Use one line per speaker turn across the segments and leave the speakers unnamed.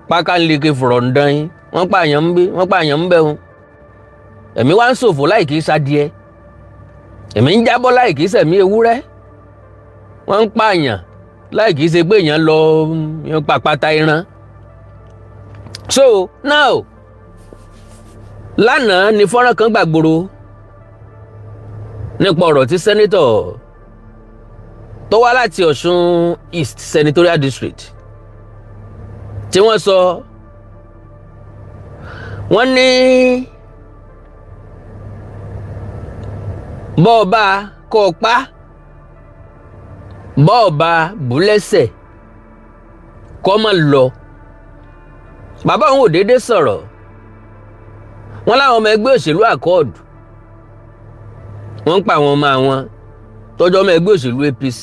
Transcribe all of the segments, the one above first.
Pákáleke fùrọ̀ǹdán yín, wọ́n pààyàn ń bí, wọ́n pààyàn ń bẹ̀ wọn. Ẹ̀mí wá ń ṣòfò láì kìí ṣadìẹ, ẹ̀mí ń jábọ́ láì kìí ṣẹ̀mí ewúrẹ́. Wọ́n ń pààyàn láì kìí ṣe pé èèyàn lọ pàpàtà ìran. So now, lánàá ni fọ́nrán kan gbàgbóró nípa ọ̀rọ̀ tí senator tó wá láti Ọ̀ṣun East Senatorial District tí wọ́n sọ. Wọ́n ní bọ́ọ̀bá kọ́ ọ pa, bọ́ọ̀bá búlẹ́sẹ̀ kọ́ mọ̀ lọ. Bàbá òun ò déédéé sọ̀rọ̀. Wọ́n láwọn ọmọ ẹgbẹ́ òṣèlú Accord, wọ́n ń pa àwọn ọmọ àwọn tọ́jú ọmọ ẹgbẹ́ òṣèlú APC.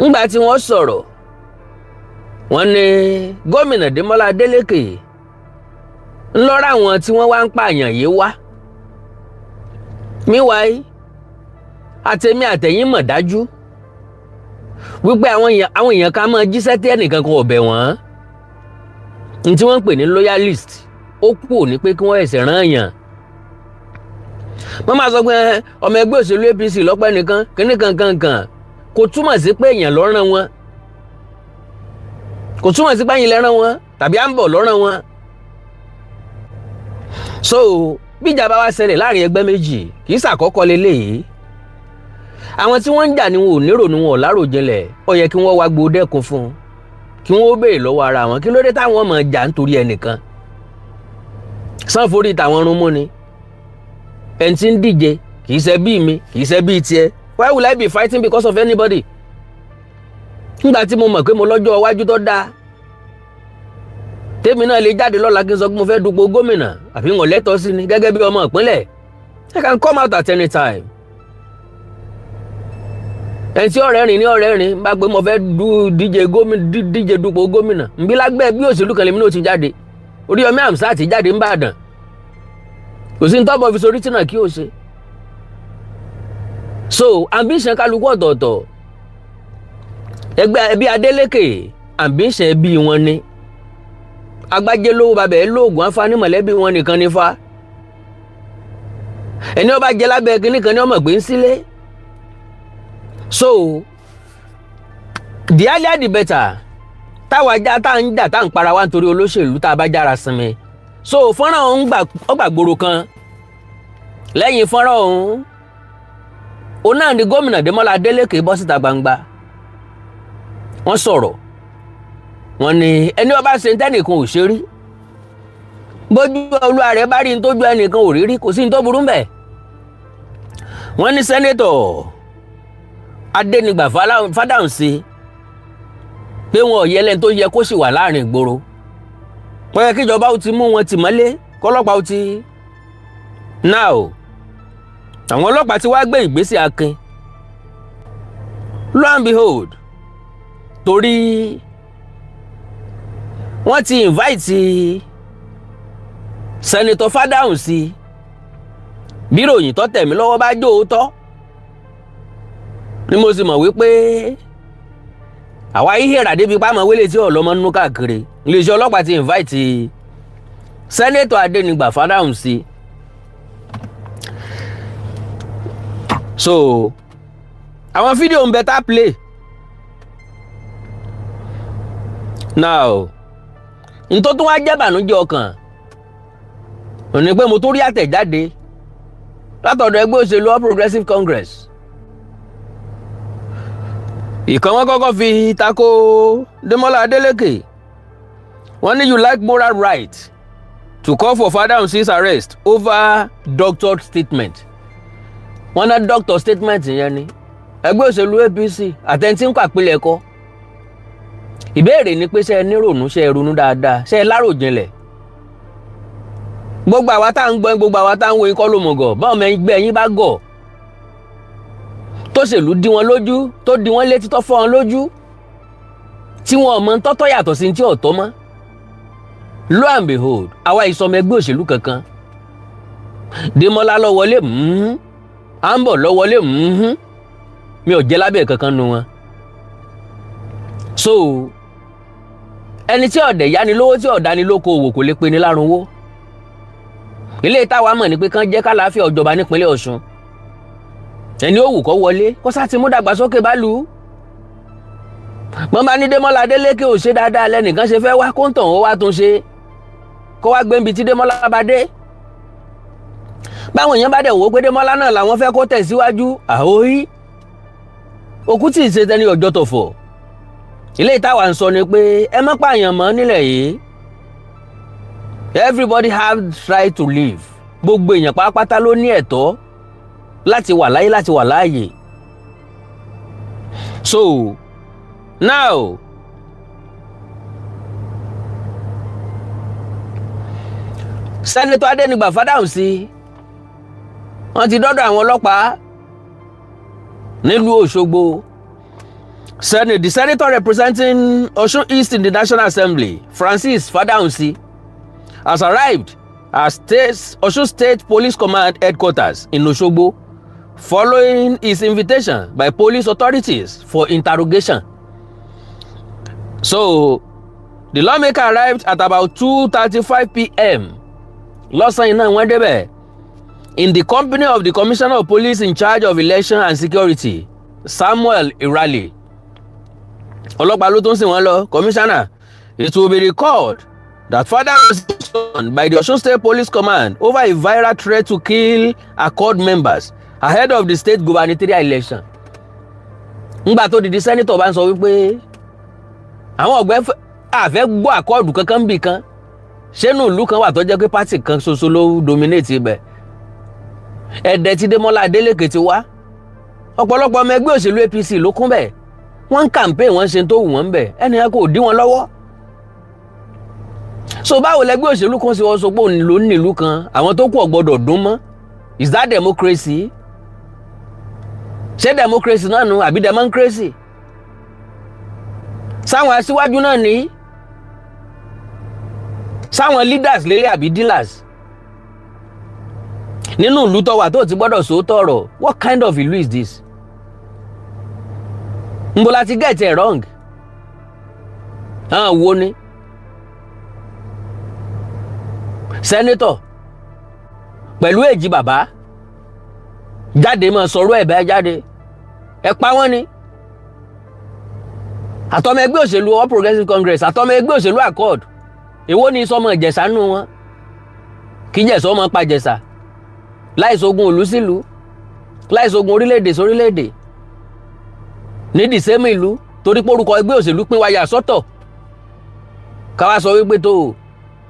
Ńgbà tí wọ́n sọ̀rọ̀, wọ́n ní gómìnà Dèmọ́lá Adélékè ńlọ́rọ̀ àwọn tí wọ́n wá ń pààyàn yìí wá. Meanwhile, àtẹ̀mí àtẹ̀yìn mọ̀ dájú wípé àwọn èèyàn ká máa jíṣẹ́ tí ẹnìkan kan ò bẹ̀ wọ́n. Ní tí wọ́n ń pè ní loyalist, ó kú òní pé kí wọ́n ẹ̀sẹ̀ rán èèyàn. Wọ́n máa sọ pé ọmọ ẹgbẹ́ òṣèlú APC lọ́pẹ́ nìkan kíní kankankan, kò túmọ̀ sí pé èèyàn ló rán wọn, kò túmọ̀ sí pé ẹ̀yin lẹ rán wọn tàbí à ń bọ̀ ló rán wọn. So bíjà bá wá ṣẹlẹ̀ láàrin ẹgbẹ́ méjì, kì í ṣàkọ́kọ́ leléyìí. Àwọn tí wọ́n ń jà ní wọn ò nírònú, wọn ò láròjinlẹ̀. Ó yẹ kí wọ́n wá gbódẹ́kun fún un, kí wọ́n ó béèrè lọ́wọ́ ara wọn, kí ló dé táwọn ọmọ jà nítorí ẹnìkan sanforí tàwọn rún mú ni. Ẹni tí ń díje kì í ṣe bíi mi, kì í ṣe bíi tiẹ̀. Why will I be fighting because of anybody? Nígbà tí mo mọ̀ pé mo lọ́jọ́ iwájú tó dáa, tèmi náà lè jáde lọ́la kí n sọ pé mo fẹ́ dupò gómìnà, àbí wọn lẹ́tọ̀ọ́ sí ni gẹ́gẹ́ bí ọmọ ìpínlẹ̀. I can come out at any time. Ẹni tí ọ̀rẹ́ rìn ní ọ̀rẹ́ rìn bá gbé mo fẹ́ díje gómìnà, díje dupò gómìnà nbí lágbẹ́ bí òṣèlú kan lèmi náà ti jáde. Oríyọmí Hamzat ti jáde ńbàdàn, kò sí ní tọ́bọ̀ fi sorí tìǹà kí o ṣe. So ambition kálukú ọ̀tọ̀ọ̀tọ̀. Ẹgbẹ́ ẹbí Adélékè, ambition ẹbí wọn ni agbájé lówó, babẹ̀ lóògùn afání, mọ̀lẹ́bí wọn nìkan ní fa. Ẹni ó bá jẹ lábẹ́ kínní kan ní ọmọ gbé ń sílé. So the earlier the better. Táwa já tá ń jà, tá ń para wa nítorí olóṣèlú, tá a bá jára sinmi. So fọ́nrán ọ̀hún ọgbàgbòrò kan. Lẹ́yìn fọ́nrán ọ̀hún, òun náà ni gómìnà Dèmọ́lá Adélékè bọ́ síta gbangba. Wọ́n sọ̀rọ̀, wọ́n ní ẹni ó bá ṣe tẹ́nìkan ò ṣe rí, bójú olúwa rẹ̀ bá rí ní tójú ẹnìkan ò rí rí, kò sí ní tó burú mbẹ̀. Wọ́n ní senator Adénígbà Fádáhùnsí pé wọn ò yẹ lẹ́ni tó yẹ kó sì wà láàrin ìgboro. Wọ́n yẹ kíjọba ó ti mú wọn tì mọ́lé, kọ́lọ́pàá ó ti. Now, àwọn ọlọ́pàá ti wá gbé ìgbésẹ̀ akin. Lo and behold, torí wọ́n ti invite Senator Fádáhùnsí, bí ròyìn tó tẹ̀ mí lọ́wọ́ bá jó òótọ́ ni, mo sì mọ̀ wípé àwa yìí débi pàmò wélé tí ọlọ́mọ nínú káàkiri. Iléeṣẹ́ ọlọ́pàá ti invite Senator Adénígbà Fádáhùnsí. So àwọn fídíò ń bẹ tá play now. N tó tún wá jẹ́ bànújẹ́ ọkàn ò ní pé mo tún rí àtẹ̀jáde látọ̀dọ̀ ẹgbẹ́ òṣèlú All Progressives Congress. Ìkan wọn kọ́kọ́ fi tako Dèmọ́lá Adélékè. Wọ́n ní, "You lack moral right to call for Fadahunsi's arrest over doctored statement." Wọ́n ná doctor statement yẹn ni ẹgbẹ́ òṣèlú APC àtẹ̀ntì ń pàpilẹ̀ kọ́. Ìbéèrè ni pé, ṣé ẹ nírònú? Ṣé ẹ ronú dáadáa? Ṣé ẹ láròjinlẹ̀? Gbogbo àwa tá à ń gbọ́, gbogbo àwa tá à ń wo ikọ́ ló mọ̀ gọ̀. Báwọn ọmọ ẹgbẹ́ yín bá gọ̀, tó ṣèlú dí wọn lójú, tó dí wọn létí, tó fọ́ wọn lójú, tí wọn ò mọ tọ́tọ́ yàtọ̀ sí tí ọ̀tọ́ mọ́. Lo and behold, àwa ìsọmọ ẹgbẹ́ òṣèlú kankan. Démọ́lá lọ wọlé, à ń bọ̀ lọ wọlé, mi ò jẹ́ lábẹ́ kankan nu wọn. So Ẹni tí ọ̀dẹ̀ yáni lówó, tí ọ̀dá ni lóko òwò, kò lè pe ní lárunwó. Ilé táwa mọ̀ ní pé kán jẹ́ kálàáfíà ọjọba nípínlẹ̀ Ọ̀ṣun. Ẹni ó wù kó wọlé, kó sá ti mú dàgbàsókè bá lù ú. Wọ́n bá ní Démọ́lá Adélékè ò ṣe dáadáa, lẹ́nìkan ṣe fẹ́ wá kó ń tàn ó wá tún ṣe, kó wá gbé níbi tí Démọ́lá bá dé. Báwọn èèyàn bá dẹ̀ wò ó pé Démọ́lá náà làwọn fẹ́ kó tẹ̀síwájú, àhóhí òkú tí ì ṣe tẹni ọjọ́ tọ̀fọ̀. Ilé ìtawà ń sọ ni pé ẹ má pààyàn mọ́ nílẹ̀ yìí. Everybody have right to live. Gbogbo èèyàn pátápátá ló ní ẹ̀tọ́ láti wà láyé, láti wà láàyè. So now, Senator Adénígbà Fádáhùnsí, wọ́n ti dọ́dọ̀ àwọn ọlọ́pàá nílùú Òṣogbo. The senator representing Osun East in the National Assembly, Francis Fadahunsi, has arrived at Osun State Police Command headquarters in Osogbo following his invitation by police authorities for interrogation. So, the lawmaker arrived at about 2:35 p.m. lọ́sàn-án iná wọ́n débẹ̀ in the company of the Commissioner of Police in charge of election and security, Samuel Irali. Ọlọ́pàá ló tún sìn wọ́n lọ, commissioner. It will be recalled that father was summoned by the Osun State Police Command over a viral threat to kill Accord members ahead of the state gubernatorial election. Ńgbà tó di senator bá ń sọ wípé àwọn ọ̀gbẹ́ àfẹ́ gbọ́ Accord kankan bì kan, ṣénú ìlú kan wà tó jẹ́ pé party kan ṣoṣo ló dominate ibẹ̀? Ẹ̀dẹ̀ tí Démọ́lá Adélékè ti wá, ọ̀pọ̀lọpọ̀ ọmọ ẹgbẹ́ òṣèlú APC ló kún bẹ́ẹ̀. Wọ́n ń campaign, wọ́n ń ṣe tó wù wọ́n ń bẹ̀, ẹnìyàn kò dí wọn lọ́wọ́. So báwo lẹgbẹ́ òṣèlú kan ṣe wọ́n sọ pé òun ló ń nílùú kan, àwọn tó kù ò gbọ́dọ̀ dún mọ́? Is that democracy? Ṣé democracy náà nù àbí democracy? Sáwọn aṣíwájú náà ní sáwọn leaders lélẹ̀ àbí dealers nínú ìlú tó wà tó ti gbọ́dọ̀ sòótọ́ ọ̀rọ̀? What kind of ìlú is this? Nbo la ti get it wrong? Àwọn wo ni senator pẹ̀lú èjì bàbá jáde máa sọ̀rọ̀ ẹ̀ bẹ́ẹ̀ jáde, ẹ pa wọ́n ni. Àtọmọ ẹgbẹ́ òṣèlú All Progressives Congress, àtọmọ ẹgbẹ́ òṣèlú Accord, èwo ni sọmọ Ìjẹ̀ṣà nù wọn? Kí Jẹ̀ṣà ọmọ pa Jẹ̀ṣà láìsógun ìlú sílùú, láìsógun orílẹ̀-èdè sórílẹ̀-èdè ní dìsẹ́mù ìlú, torí pé orúkọ ẹgbẹ́ òṣèlú pín wáyà sọ́tọ̀. Káwá sọ wípé tó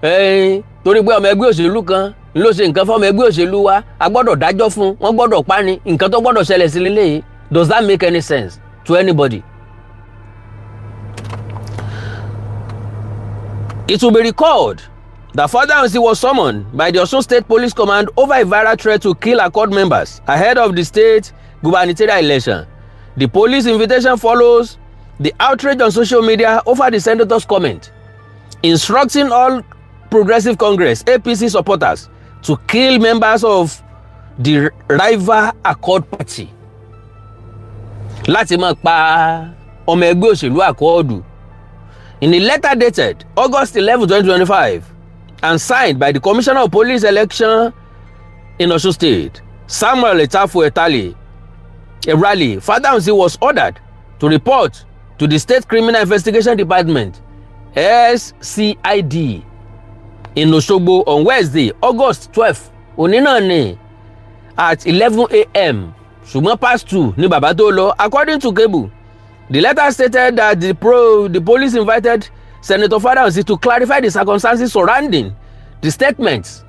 ẹ̀ẹ́n torí pé ọmọ ẹgbẹ́ òṣèlú kan ló ṣe nǹkan fọmọ ẹgbẹ́ òṣèlú wa, a gbọ́dọ̀ dájọ́ fún wọn, gbọ́dọ̀ pa ni, nǹkan tó gbọ́dọ̀ ṣẹlẹ̀ sí lélẹ́yìí. Does that make any sense to anybody? It will be recalled that Fadahunsi was summoned by the Osun State Police Command over a viral threat to kill Accord members ahead of the state gubernatorial election. The police invitation follows the outrage on social media over the senator's comment instructing All Progressive Congress, APC, supporters to kill members of the rival Accord Party. Láti máa pa ọmọ ẹgbẹ́ òṣèlú Accord. In a letter dated August 11, 2025 and signed by the Commissioner of Police Election in Osun State, Samuel Etafo Etali, Rally, Fadahunsi was ordered to report to the State Criminal Investigation Department, SCID, in Osogbo on Wednesday, August 12, òní náà ni, at 11 a.m., ṣùgbọ́n past two ní bàbá tó lọ. According to Cable, the letter stated that the police invited Senator Fadahunsi to clarify the circumstances surrounding the statements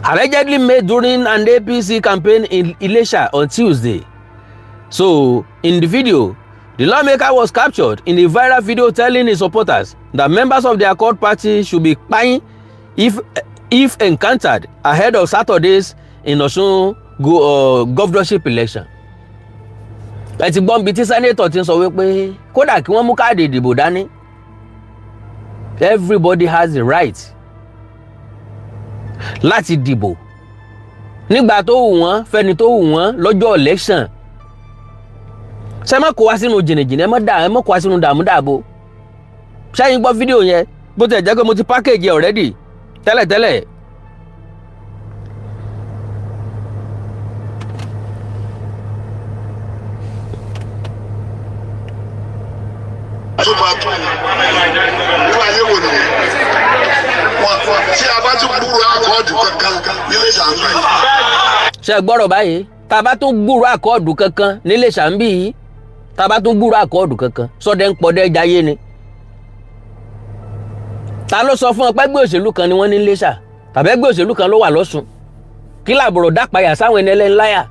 allegedly made during an APC campaign in Ilesha on Tuesday. So, in the video, the lawmaker was captured in a viral video telling his supporters that members of the Accord Party should be kpain if encountered ahead of Saturday's in Osun governorship election. Ẹ ti gbọ́n bí tí senator ti ń sọ wípé kódà kí wọ́n mú káàdì ìdìbò dání, everybody has the right láti dìbò nígbà tó wù wọ́n, fẹ́ni tó wù wọ́n lọ́jọ́ election. Ṣé má kó wá sínú jìnnìjìnnì, ẹ má dà, ẹ má kó wá sínú dààmú dààbò. Ṣẹ́yìn gbọ́ fídíò yẹn, bó tiẹ̀ jẹ́ pé mo ti package ẹ̀ already tẹ́lẹ̀tẹ́lẹ̀.
Tó máa tún irú ayé wo nìyẹn wọn? Tí a bá tún gbúrò Accord kankan nílé sàmì.
Ṣe gbọ́rọ̀ báyìí? Tá a bá tún gbúrò Accord kankan nílé sàǹbì yìí, tá a bá tún gbúrò Accord kankan, sọdẹ ń pọdẹ jayé ni. Ta ló sọ fún ọ pé ẹgbẹ́ òṣèlú kan ni wọ́n ní Iléṣà, tàbí ẹgbẹ́ òṣèlú kan ló wà lọ́sùn? Kí làbọ̀rọ̀ dápayà sáwọn ẹni ẹlẹ́ni láyà?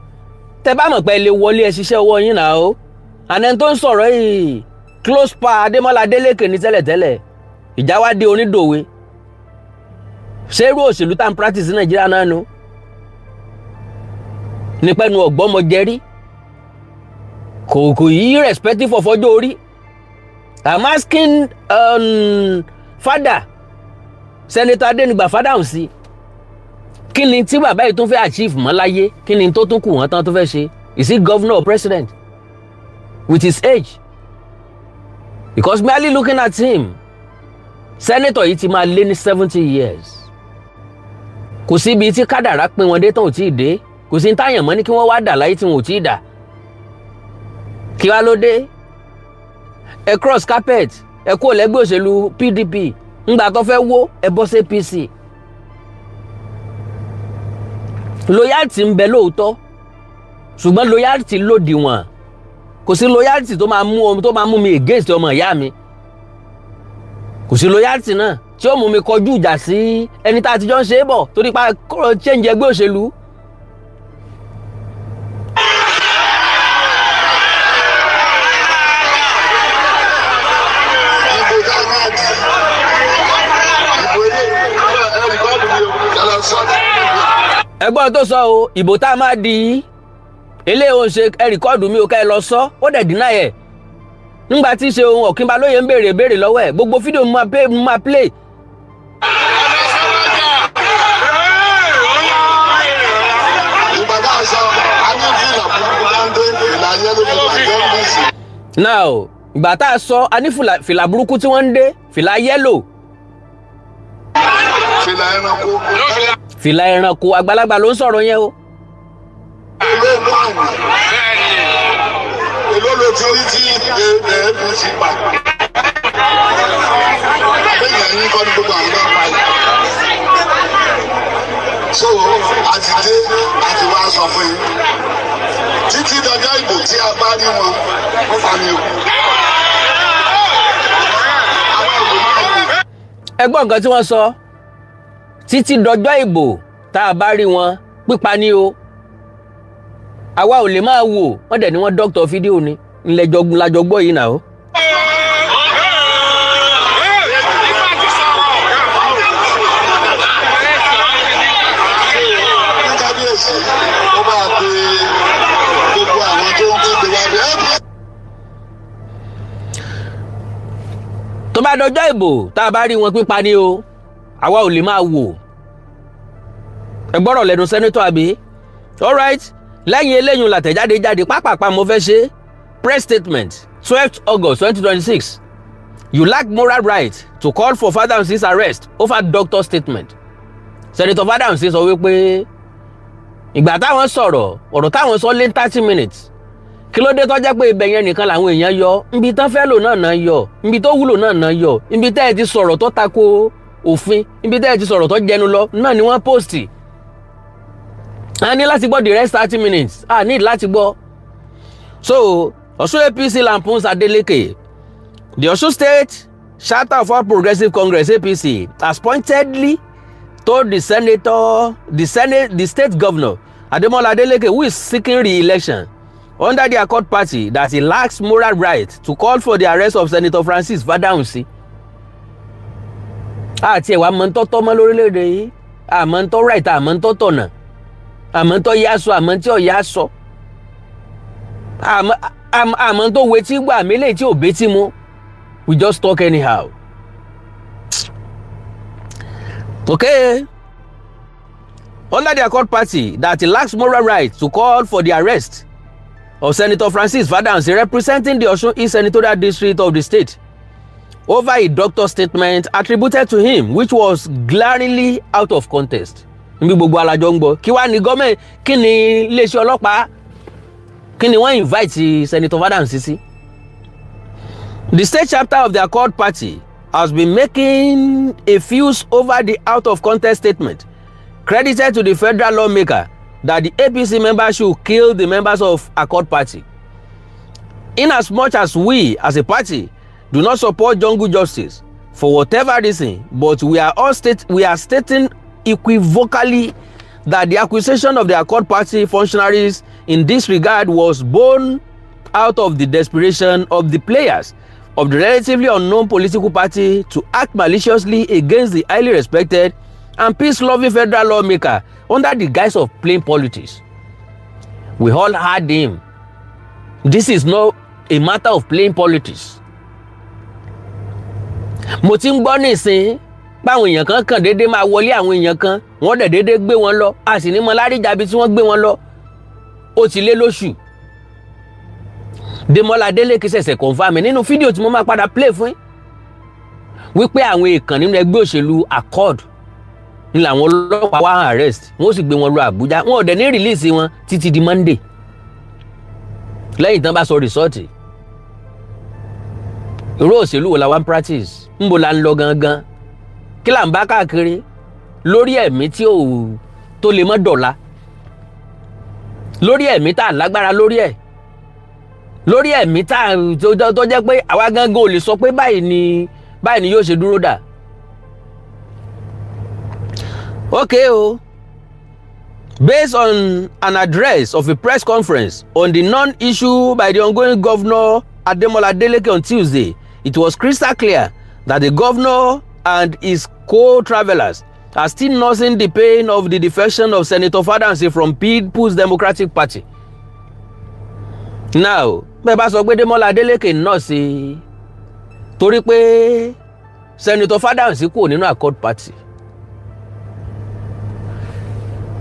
Tẹ bá mọ̀ pé ẹ lè wọlé, ẹ ṣiṣẹ́ ọwọ́ yín náà o. Àná tó ń sọ̀rọ̀ yìí, close pa Adémọ́lá Adélékè ní tẹ́lẹ̀tẹ́lẹ̀, ìjà wá dé onídòwe. Ṣerú òṣèlú tá à ń practice ní Nàìjíríà náà nu nípẹ́nu ọ̀gbọ́mọjẹrí kò yí, respective of ọjọ́ orí. I'm asking father Senator Adénígbà Fádáhùnsí, kí ni tí bàbá yìí tún fẹ́ achieve mọ́ láyé? Kí ni tó tún kù wọ́n tán tó fẹ́ ṣe? Is he governor or president with his age? Because merely looking at him, senator yìí ti máa lé ní 70 years. Kò síbi tí kádàrá pín wọn dé tán ò tí ì dé. Kò sí ní táyàn mọ́ ní kí wọ́n wá dà láyé tí wọn ò tí ì dà. Kí wá ló dé ẹ cross carpet, ẹ kó lẹ́gbẹ́ òṣèlú PDP ńgbà tó fẹ́ wó, ẹ bọ́ sí APC? Loyalty ń bẹ lóòótọ́, ṣùgbọ́n loyalty lòdìwọ̀n. Kò sí loyalty tó máa mú mi against ọmọ ìyá mi. Kò sí loyalty náà tí ó mú mi kọjú ìjà sí ẹni tá a ti jọ ń ṣe é bọ̀ torí pa kọ́rọ̀ change ẹgbẹ́ òṣèlú.
Ìbò tá a máa di, ìbò ilé ẹ̀rí bọ́ọ̀lù mi ò yàrá sọ́ọ̀tì.
Ẹgbọ́n tó sọ o, ìbò tá a máa di eléyìí, ò ń ṣe ẹ record mi ò ká ẹ lọ sọ. Ó dẹ̀ dínà ẹ̀ nígbà tí ṣe ohun Ọ̀kínbalóye ń béèrè béèrè lọ́wọ́ ẹ̀. Gbogbo fídíò mo máa play.
Ìgbà tá a sọ, a ní fìlà burúkú dáńdé, ìlà yẹn ló fi bàjẹ́ ń bí sí.
Now, ìgbà tá a sọ, a ní fìlà burúkú tí wọ́n ń dé, fìlà yellow.
Fìlà ẹranko.
Fìlà ẹranko. Àgbàlagbà ló ń sọ̀rọ̀ yẹn o.
Èló ló wù, èló ló ti rí tí APC pa? Bẹ́ẹ̀ yẹn kọ́ ní gbogbo àwọn náà pa yìí. So a ti dé, a ti wá sọ fún yín, títí dọjọ́ ìbò, tí a bá rí wọn, wọ́n fa mi o. Àwọn ìbò máa wò.
Ẹ gbọ́ nǹkan tí wọ́n sọ: títí dọjọ́ ìbò, tá a bá rí wọn, pípa ni o. Àwa ò lè máa wò wọ́n. Dẹ̀ ni wọ́n doctor fídíò ni ńlẹ́jọ́ lájọ gbọ́ yìí náà o.
Ní kábíyèsí, ó máa pe gbogbo àwọn tó ń kígbe wá bí APC.
Tó bá dọjọ́ ìbò, tá a bá rí wọn, pípa ni o. Àwa ò lè máa wò. Ẹ gbọ́rọ̀ lẹ́nu senator, àbí? Alright, lẹ́yìn eléyìí làtẹ̀jáde jáde pápápá. Mo fẹ́ ṣe press statement, 12th August 2026. You lack moral right to call for Fadahunsi's arrest over doctor statement. Senator Fadahunsi sọ wípé ìgbà táwọn sọ̀rọ̀, ọ̀rọ̀ táwọn sọ lé 30 minutes. Kí ló dé tó jẹ́ pé ibẹ̀ yẹn nìkan làwọn èèyàn yọ? Nbi tán fẹ́ lò náà náà yọ, nbi tó wúlò náà náà yọ, nbi tẹ́ ẹ ti sọ̀rọ̀ tó tako òfin, nbi tẹ́ ẹ ti sọ̀rọ̀ tó jẹnu lọ náà ni wọ́n post. A ní láti gbọ́ the rest 30 minutes? A ní láti gbọ́. So Ọ̀ṣun APC lampoons Adeleke. The Ọ̀ṣun State Chapter of All Progressive Congress, APC, has pointedly told the senator, the senate, the state governor, Ademola Adeleke, who is seeking re-election under the Accord Party, that he lacks moral right to call for the arrest of Senator Francis Fadahunsi. Àti ẹ̀wà mọ̀ ń tọ́tọ́ mọ́ lórílẹ̀‐èdè yìí, àmọ́ ń tọ́ right, àmọ́ ń tọ́ tọ̀nà, àmọ́ ń tọ́ yá sọ, àmọ́ ń tí ò yá sọ, àmọ́ ń tó wetí gbà mí lè tí ò betí mu. We just talk anyhow. Okay. Under the Accord Party, that he lacks moral right to call for the arrest of Senator Francis Fadahunsi, representing the Osun East Senatorial District of the state. over a doctor's statement attributed to him, which was glaringly out of context. Níbi gbogbo alájọ ń gbọ́, kí wàá ní gọ́ọ̀mẹ̀ntì, kí ni iléeṣẹ́ ọlọ́pàá, kí ni wọ́n invite Senator Fadahunsi sí? The state chapter of the Accord Party has been making a fuse over the out of context statement credited to the federal lawmaker that the APC members should kill the members of Accord Party. In as much as we as a party do not support jungle justice for whatever reason, but we are stating equivocally that the accusation of the Accord Party functionaries in this regard was born out of the desperation of the players of the relatively unknown political party to act maliciously against the highly respected and peace-loving federal lawmaker under the guise of plain politics. We all heard him. This is not a matter of playing politics. Mo ti ń gbọ́ nísìn páwọn èèyàn kan kàn déédéé máa wọlé àwọn èèyàn kan, wọ́n dẹ̀ déédéé gbé wọn lọ, a sì ní mọ láríjà bí tí wọ́n gbé wọn lọ. Ó ti lé lóṣù. Démọ́lá Adélékè ṣẹ̀ṣẹ̀ confirm nínú fídíò tí mo máa padà play fún yín wípé àwọn èèkàn nínú ẹgbẹ́ òṣèlú Accord ní làwọn ọlọ́pàá wá arrest, wọ́n sì gbé wọn lọ Àbújá. Wọn ò dẹ̀ ní release wọn títí di Monday, lẹ́yìn tán bá sọ result. Irú òṣèlú wo la wá ń practice? Ńbo la ń lọ gangan? Kí là ń bá káàkiri lórí ẹ̀mí tí ò tó lè mọ́ dọ̀la, lórí ẹ̀mí tá a lágbára lórí ẹ̀, lórí ẹ̀mí tá a tó jẹ́ pé àwa gangan ò lè sọ pé báyìí ni, báyìí ni yóò ṣe dúró dà? Okay o. Based on an address of a press conference on the non-issue by the ongoing governor Ademola Adeleke on Tuesday, it was crystal clear that the governor and his co-travelers are still nursing the pain of the defection of Senator Fadahunsi from People's Democratic Party. Now, bẹ́ẹ̀ bá sọ pé Demola Adeleke nurse torí pé Senator Fadahunsi kúrò nínú Accord Party,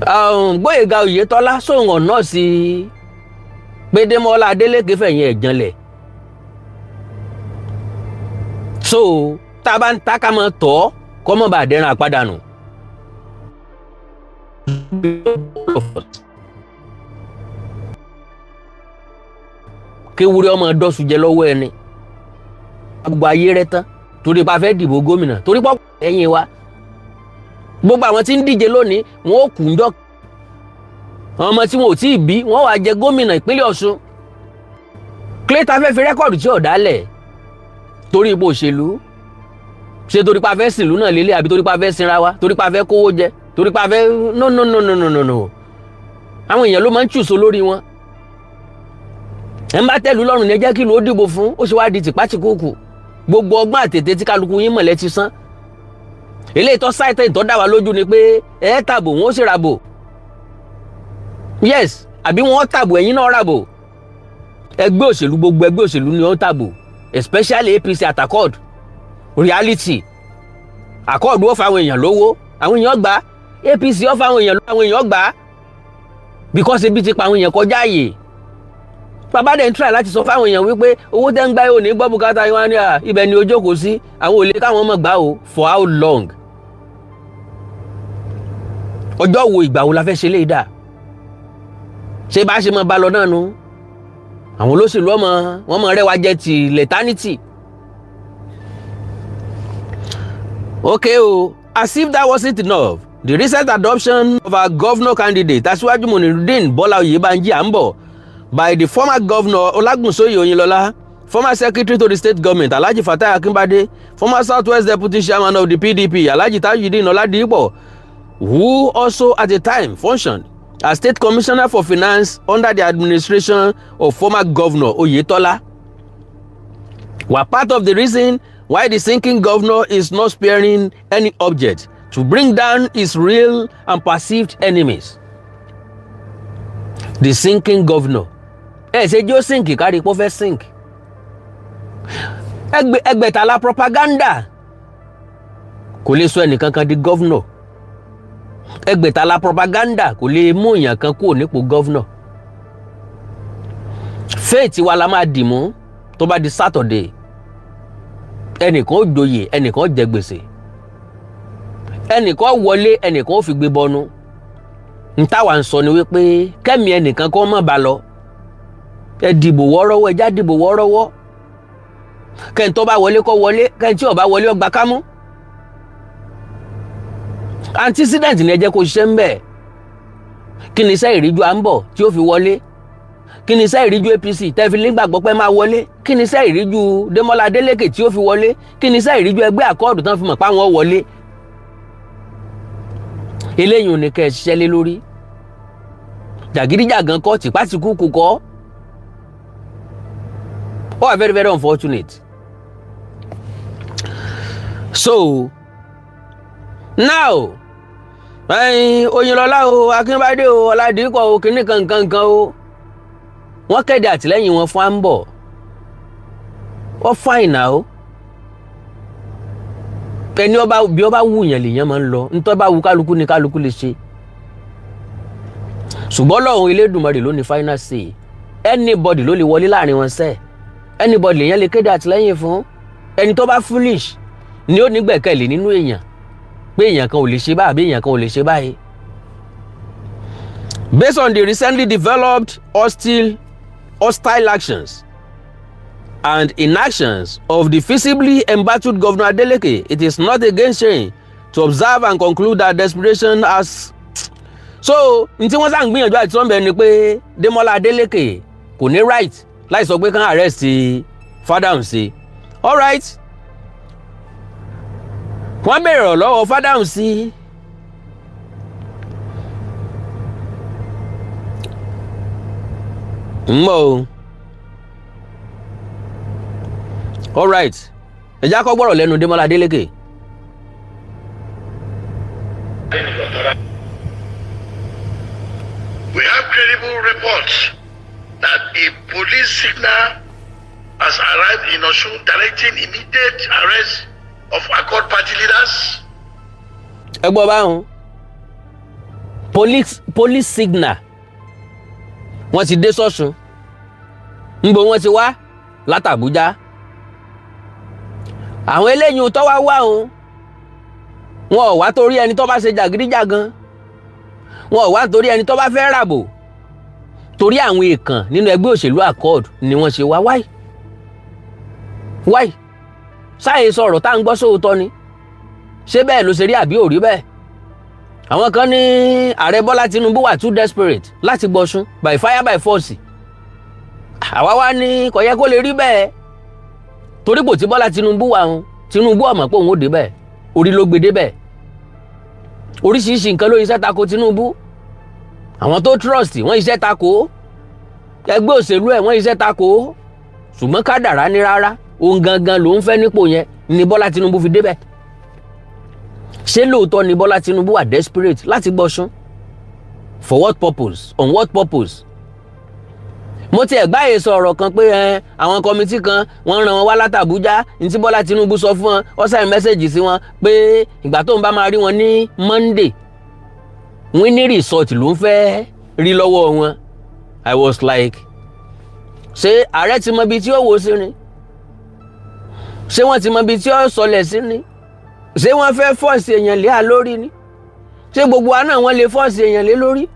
Gbóyèga Oyètọ́lá sóhun ọ̀nà sí pé Démọ́lá Adélékè fẹ̀yìn ẹ̀ janlẹ̀. So tá a bá ń ta, ká mọ́ tọ́ kọ́ mọ́ bá dẹ́ran àpàdánù. Kéwúrẹ́ ọmọ dọ́sù jẹ lọ́wọ́ ẹni gbogbo ayé rẹ tán torí pa fẹ́ dìbò gómìnà, torí pọ́ ẹ̀yìn wa, gbogbo àwọn tí ń díje lónìí, wọn ò kù ń jọ. Àwọn ọmọ tí wọn ò tí ì bí, wọn wàá jẹ gómìnà ìpínlẹ̀ Ọ̀ṣun. Clayton fẹ́ fi record tí ò dálẹ̀ torí ipò òṣèlú ṣe, torí pa fẹ́ sìnlú náà lélẹ̀, àbí torí pa fẹ́ sinra wa, torí pa fẹ́ kówó jẹ, torí pa fẹ́? No, no, no, no, no, no, no. Àwọn èèyàn ló máa ń choose lórí wọn. Ẹ̀ ń bá tẹ̀lú lọ́rùn ní ẹ jẹ́ kí ló dìbò fún. Ó ṣe wá di tìpátìkúùkù? Gbogbo ọgbọ́n àtètè tí kálukú yín mọ̀lẹ́ ti sán. Eléyìí tó sáìtẹ̀ tó dá wa lójú ni pé ẹ tàbò, wọn ó sì ràbò. Yes, àbí wọn tàbò, ẹ̀yin náà ràbò. Ẹgbẹ́ òṣèlú, gbogbo ẹgbẹ́ òṣèlú ni wọ́n tàbò, especially APC at Accord. Reality, Accord ó fa àwọn èèyàn lówó, àwọn èèyàn gbà. APC ó fa àwọn èèyàn lówó, àwọn èèyàn gbà, because ebi ti pa àwọn èèyàn kọjá àyè. Bàbá dẹ̀ ń try láti sọ fáwọn èèyàn wípé owó tẹ́ ń gbá yóò ní gbọ́ bùkátà yín, wá ní à ibẹ̀ ni ó jókòó sí, àwọn ò lè káwọn ọmọ gbà o. For how long? Ọjọ́ wo, ìgbà wo la fẹ́ ṣe léyìí dà? Ṣé bá ṣe máa bá lọ náà nu? Àwọn olóṣèlú ọmọ wọn mọ rẹwà jẹ ti lethargy. Okay o. As if that wasn't enough, the recent adoption of our governor candidate, Aṣíwájú Munirudeen Bọ́lá Oyèbánjí Àǹbọ̀, by the former governor Olagunsoye Oyinlola, former secretary to the state government Alhaji Fatai Akinbade, former southwest deputy chairman of the PDP Alhaji Tajudeen Oladipo, who also at the time functioned as state commissioner for finance under the administration of former governor Oyetola, were part of the reason why the sinking governor is not sparing any object to bring down his real and perceived enemies. The sinking governor, ẹ ṣe jó sink kárí pé ó fẹ́ sink. Ẹgbẹ̀tàlá propaganda kò lè sọ ẹnìkankan di governor. Ẹgbẹ̀tàlá propaganda kò lè mú èèyàn kan kúrò nípò governor. Faith wa la máa dì mú tó bá di Saturday. Ẹnìkan ó joyè, ẹnìkan ó jẹ gbèsè, ẹnìkan ó wọlé, ẹnìkan ó fi gbé bọnu. N táwa ń sọ ni wípé kẹ́mi ẹnìkan kó má ba lọ. Ẹ dìbò wọ́ọ́rọ́wọ́, ẹ já dìbò wọ́ọ́rọ́wọ́. Kẹ́ni tó bá wọlé kó wọlé, kẹ́ni tí ò bá wọlé ó gbà kámú. Antecedent ni ẹ jẹ́ kó ṣiṣẹ́ ń bẹ̀. Kí ni iṣẹ́ ìríjú à ń bọ̀ tí ó fi wọlé? Kí ni iṣẹ́ ìríjú APC tẹ́ fi nígbàgbọ́ pé máa wọlé? Kí ni iṣẹ́ ìríjú Démọ́lá Adélékè tí ó fi wọlé? Kí ni iṣẹ́ ìríjú ẹgbẹ́ Accord tán fi mọ̀ pé àwọn wọlé? Eléyìí ò ní kẹ́ ẹ ṣiṣẹ́ lé lórí. Jàgídíjàgan kọ́, tìpátìkúkú kọ́. Ó wà very, very unfortunate. So now, ẹyin Oyinlọlá o, Akínbádé o, Ọládìkọ o, kínní kankankan o, wọ́n kéde àtìlẹ́yìn wọn fún Àǹbọ̀. Ó fine now. Ẹni ọba bí ọba wù yàn lèèyàn máa ń lọ. Ntọ́ bá wù kálukú ni kálukú lè ṣe, ṣùgbọ́n lọ́hùn Elédùmarè ló ní final say. Anybody ló lè wọlé láàrin wọn sẹ́ẹ̀, anybody lèèyàn lè kéde àtìlẹ́yìn fún. Ẹni tó bá foolish ni ó nígbẹ̀kẹ̀lé nínú èèyàn pé èèyàn kan ò lè ṣe báyìí àbí èèyàn kan ò lè ṣe báyìí. Based on the recently developed hostile actions and inactions of the visibly embattled Governor Adeleke, it is not against saying to observe and conclude that desperation has. So n tí wọ́n sá ń gbìyànjú àti sọ́nbẹ̀ ni pé Démọ́lá Adeleke kò ní right láì sọ pé kán arrest Fadahunsi. All right, wọ́n béèrè ọ̀rọ̀ lọ́wọ́ Fadahunsi. Ń bọ̀ o. All right, ẹ já kọ́ gbọ́rọ̀ lẹ́nu Démọ́lá Adélékè.
We have credible reports that a police signal has arrived in Osun directing immediate arrest of Accord Party leaders.
Ẹ gbọ́ báwọn police signal, wọ́n ti dé sọ́sùn. Ńbo wọ́n ti wá látàbújá. Àwọn eléyìí tó wá wá òun, wọn ò wá torí ẹni tó bá ṣe jàgídíjàgan, wọn ò wá torí ẹni tó bá fẹ́ ràbò. Torí àwọn èèkàn nínú ẹgbẹ́ òṣèlú Accord ni wọ́n ṣe wá. Wáì wáì sáyé sọ̀rọ̀ tá à ń gbọ́ sóòótọ́ ni. Ṣé bẹ́ẹ̀ ló ṣe rí àbí ò rí bẹ́ẹ̀? Àwọn kan ní ààrẹ Bọ́lá Tinubu wà too desperate láti gbọ̀sùn by fire by force. Àwa wá ní kò yẹ kó lè rí bẹ́ẹ̀, torí kò tí Bọ́lá Tinubu wà ń Tinubu ọ̀mọ̀ pé òun ò débẹ̀, orí ló gbé débẹ̀. Oríṣiríṣi nǹkan ló iṣẹ́ tako Tinubu. Àwọn tó trust wọ́n iṣẹ́ tako, ẹgbẹ́ òṣèlú ẹ̀ wọ́n iṣẹ́ tako, ṣùgbọ́n kádàrá ní rárá, òun gangan ló ń fẹ́ nípò yẹn ni Bọ́lá Tinubu fi débẹ̀. Ṣé lóòótọ́ ni Bọ́lá Tinubu wà desperate láti gbọ́sùn? For what purpose? On what purpose? Mo ti ẹ̀gbáyé sọ ọ̀rọ̀ kan pé ẹ àwọn committee kan wọ́n ràn wọ́n wá látàbújá. Ní tí Bọ́lá Tinubu sọ fún wọn, ó send message sí wọn pé ìgbà tó ń bá máa rí wọn ní Monday, winning result ló ń fẹ́ rí lọ́wọ́ wọn. I was like, ṣé ààrẹ ti mọ ibi tí ó wò sí ni? Ṣé wọ́n ti mọ ibi tí ó sọlẹ̀ sí ni? Ṣé wọ́n fẹ́ force èèyàn lé à lórí ni? Ṣé gbogbo wa náà wọ́n lè force èèyàn lé lórí?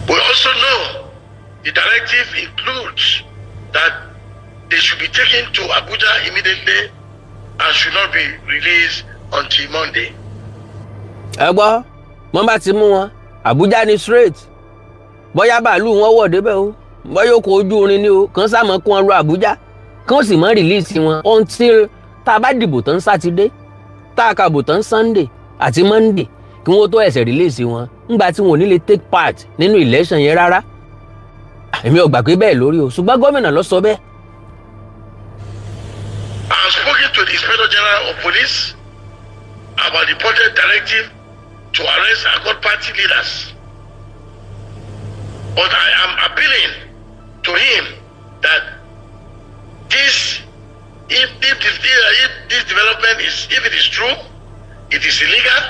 We also know the directive includes that they should be taken to Abuja immediately and should not be released until Monday.
Ẹ gbọ́, wọ́n bá ti mú wọn, Àbújá ní straight. Bóyá bàálù wọn wọ̀ débẹ̀ o, bóyá ọkọ̀ ojú irin ni o, kàn sáà mọ́ kó wọn lọ Àbújá, kí wọ́n sì mọ́ release wọn until tá a bá dìbò tán Sátidé, tá a kàbò tán Sunday àti Monday, kí wọ́n tó ẹsẹ̀ release wọn, ńgbà tí wọn ò ní lè take part nínú election yẹn rárá. Èmi ò gbà pé bẹ́ẹ̀ lórí o, ṣùgbọ́n gómìnà ló sọ bẹ́ẹ̀.
I have spoken to the Inspector General of Police about the reported directive to arrest Accord Party leaders. But I am appealing to him that this, if this development is, if it is true, it is illegal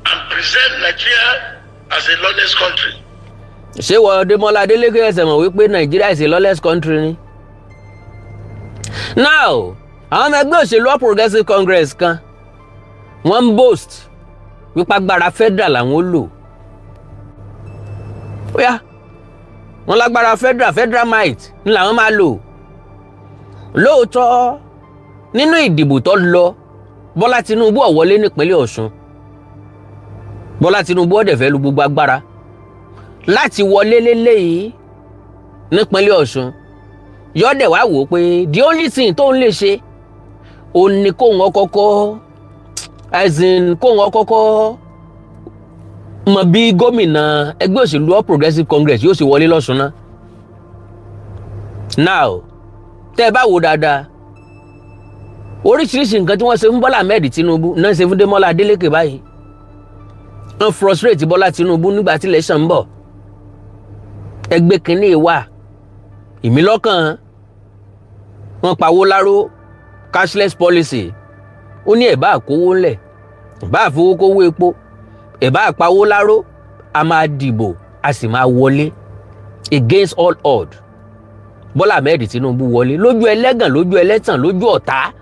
and present Nigeria as a lawless country.
Ṣé wọ́n Démọ́lá Adélékè ẹsẹ̀ mọ̀ wípé Nàìjíríà is a lawless country ni? Now, àwọn ọmọ ẹgbẹ́ òṣèlú All Progressives Congress kan, wọ́n ń boast wípé agbára federal làwọn ó lò. Ó yá, wọ́n lágbára federal, federal might ní làwọn máa lò. Lóòótọ́, nínú ìdìbò tó lọ, Bọ́lá Tinubu ò wọlé nípínlẹ̀ Ọ̀ṣun. Bọ́lá Tinubu ó dẹ̀ fẹ́ lu gbogbo agbára láti wọlé léléyìí nípínlẹ̀ Ọ̀ṣun. Yọ́dẹ̀ wá wò ó pé the only thing tóun lè ṣe òun ni kóun ọkọ́kọ́, as in kóun ọkọ́kọ́ mọ bí gómìnà ẹgbẹ́ òṣèlú All Progressives Congress yóò ṣe wọlé lọ́ṣun náà. Now, tẹ́ ẹ bá wò dáadáa, oríṣiríṣi nǹkan tí wọ́n ṣe fún Bọ́lá Ahmed Tinubu náà ṣe fún Démọ́lá Adélékè báyìí. Wọ́n frustrate Bọ́lá Tinubu nígbà tí election ń bọ̀. Ẹgbẹ́ kínní wà ìmílọ́kàn wọ́n pawó láró, cashless policy. Ó ní ẹ̀ bá kówó ńlẹ̀, ẹ̀ bá fowó kówó epo, ẹ̀ bá pawó láró, a máa dìbò, a sì máa wọlé. Against all odds, Bọ́lá Ahmed Tinubu wọlé lójú ẹlẹ́gàn, lójú ẹlẹ́tàn, lójú ọ̀tá,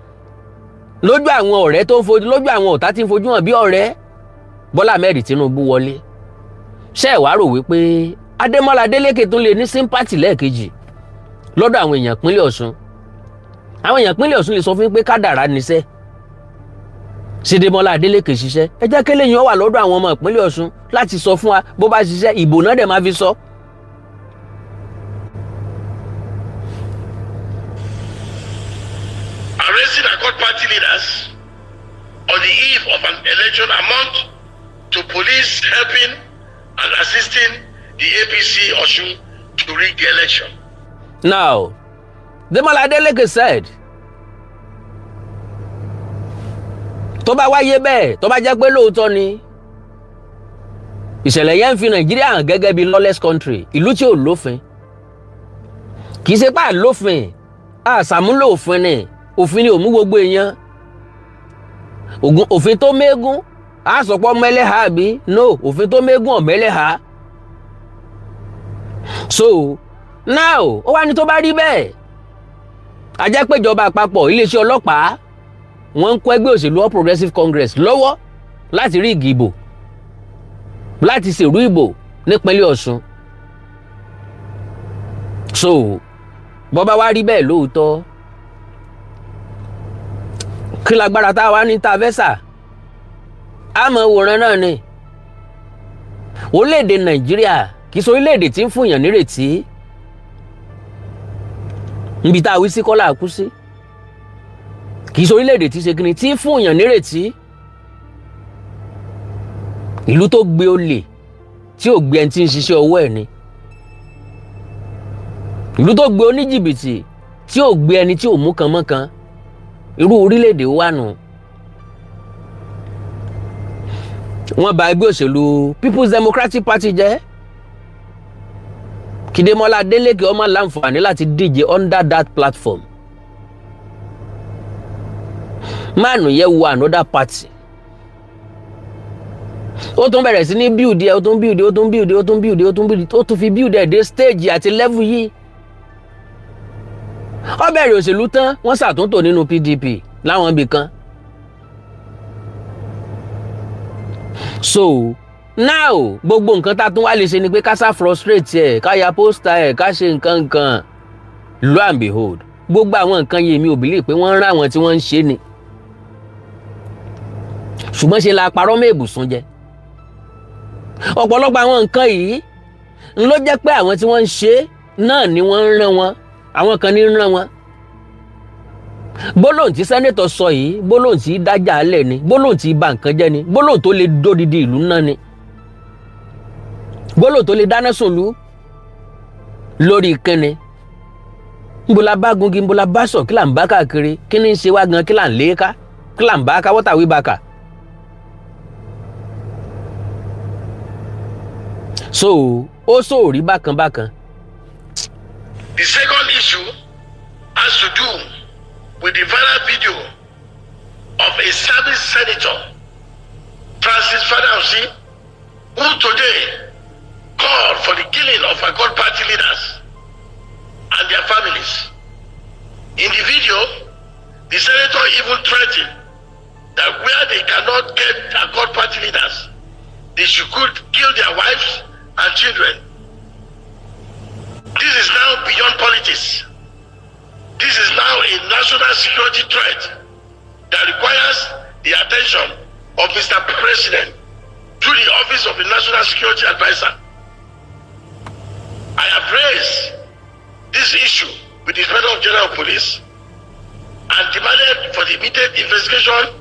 lójú àwọn ọ̀rẹ́ tó ń fojú, lójú àwọn ọ̀tá tí ń fojú hàn bí ọ̀rẹ́. Bọ́lá Ahmed Tinubu wọlé. Ṣé ẹ̀ wá rò wípé Adémọ́lá Adélékè tún lè ní sympathy lẹ́ẹ̀kejì lọ́dọ̀ àwọn èèyàn pínlẹ̀ Ọ̀ṣun? Àwọn èèyàn pínlẹ̀ Ọ̀ṣun lè sọ fún yín pé kádàrá níṣẹ́ Ṣèdèmọ́lá Adélékè ṣiṣẹ́. Ẹ jẹ́ kí lèyìn ó wà lọ́dọ̀ àwọn ọmọ ìpínlẹ̀ Ọ̀ṣun láti sọ fún wa bó bá ṣiṣẹ́. Ìbò náà dẹ̀ máa fi sọ.
Arresting Accord Party leaders on the eve of an election amount to police helping and assisting the APC Osun to rig the election.
Now, Demola Adeleke said, tó bá wáyé bẹ́ẹ̀, tó bá jẹ́ pé lóòótọ́ ni ìṣẹ̀lẹ̀ yẹn, ń fi Nàìjíríà hàn gẹ́gẹ́ bí lawless country, ìlú tí ò lófin. Kì í ṣe pé àlófin, àṣàmúlò òfin ni. Òfin ni ò mú gbogbo èèyàn. Òfin tó mégún á sọpọ̀ mẹ́lẹ́hà àbí no, òfin tó mégún ọ̀mẹ́lẹ́hà. So now, ó wá ní tó bá rí bẹ́ẹ̀, a jẹ́ pé ìjọba àpapọ̀, iléeṣẹ́ ọlọ́pàá, wọ́n ń kó ẹgbẹ́ òṣèlú All Progressives Congress lọ́wọ́ láti rí ìgìbò, láti ṣèrú ìbò nípínlẹ̀ Ọ̀ṣun. So bọ́bá wá rí bẹ́ẹ̀ lóòótọ́, kí lágbára tá a wá ní tá a fẹ́ sà á mọ̀ wòran náà ni. Orílẹ̀-èdè Nàìjíríà kì í ṣe orílẹ̀-èdè tí ń fún yàn nírètí. Níbi tá a wí sí kọ́lá kú sí. Kì í ṣe orílẹ̀-èdè tí ṣe kíni tí ń fún yàn nírètí. Ìlú tó gbé olè tí ò gbé ẹni tí ń ṣiṣẹ́ ọwọ́ ẹ̀ ni. Ìlú tó gbé oníjìbìtì tí ò gbé ẹni tí ò mú kan mọ́kan. Irú orílẹ̀-èdè wà nù. Wọ́n bà ẹgbẹ́ òṣèlú People's Democratic Party jẹ́ kí Démọ́lá Adélékè ọmọ láǹfààní láti díje under that platform. Máàlù yẹ wo another party, ó tún bẹ̀rẹ̀ sí ní build ẹ̀, ó tún build, ó tún build, ó tún build, ó tún build, ó tún fi build ẹ̀ dé stage àti level yìí. Ó bẹ̀rẹ̀ òṣèlú tán, wọ́n ṣàtúntò nínú PDP láwọn ibì kan. So now, gbogbo nǹkan tá a tún wá lè ṣe ni pé ká sá frustrate ẹ̀, ká ya poster ẹ̀, ká ṣe nǹkan nǹkan. Lo and behold, gbogbo àwọn nǹkan yìí, mi ò believe pé wọ́n ń rán àwọn tí wọ́n ń ṣe ni, ṣùgbọ́n ṣe la parọ́ mọ́ èbùsùn jẹ. Ọ̀pọ̀lọpọ̀ àwọn nǹkan yìí ń ló jẹ́ pé àwọn tí wọ́n ń ṣe náà ni wọ́n ń rán wọn, àwọn kan ní ń rán wọn. Gbólóhùn tí senator sọ yìí, gbólóhùn tí dájà alẹ̀ ni, gbólóhùn tí bà nǹkan jẹ́ ni, gbólóhùn tó lè dódidi ìlú náà ni, gbólóhùn tó lè dáná sùnlú lórí kínni. Nbola bá gungi, nbola bá sọ, kí là ń bá káàkiri? Kí ni ń ṣe wá gan? Kí là ń lé ká? Kí là ń bá ká? Wọ́tà wí bá kà. So ó sòrí bákan bákan.
The second issue has to do with the viral video of a service senator, Francis Fadausi, who today called for the killing of Accord Party leaders and their families. In the video, the senator even threatened that where they cannot get Accord Party leaders, they should could kill their wives and children. This is now beyond politics. This is now a national security threat that requires the attention of Mr. President through the office of the National Security Advisor. I have raised this issue with the Inspector General of Police and demanded for the immediate investigation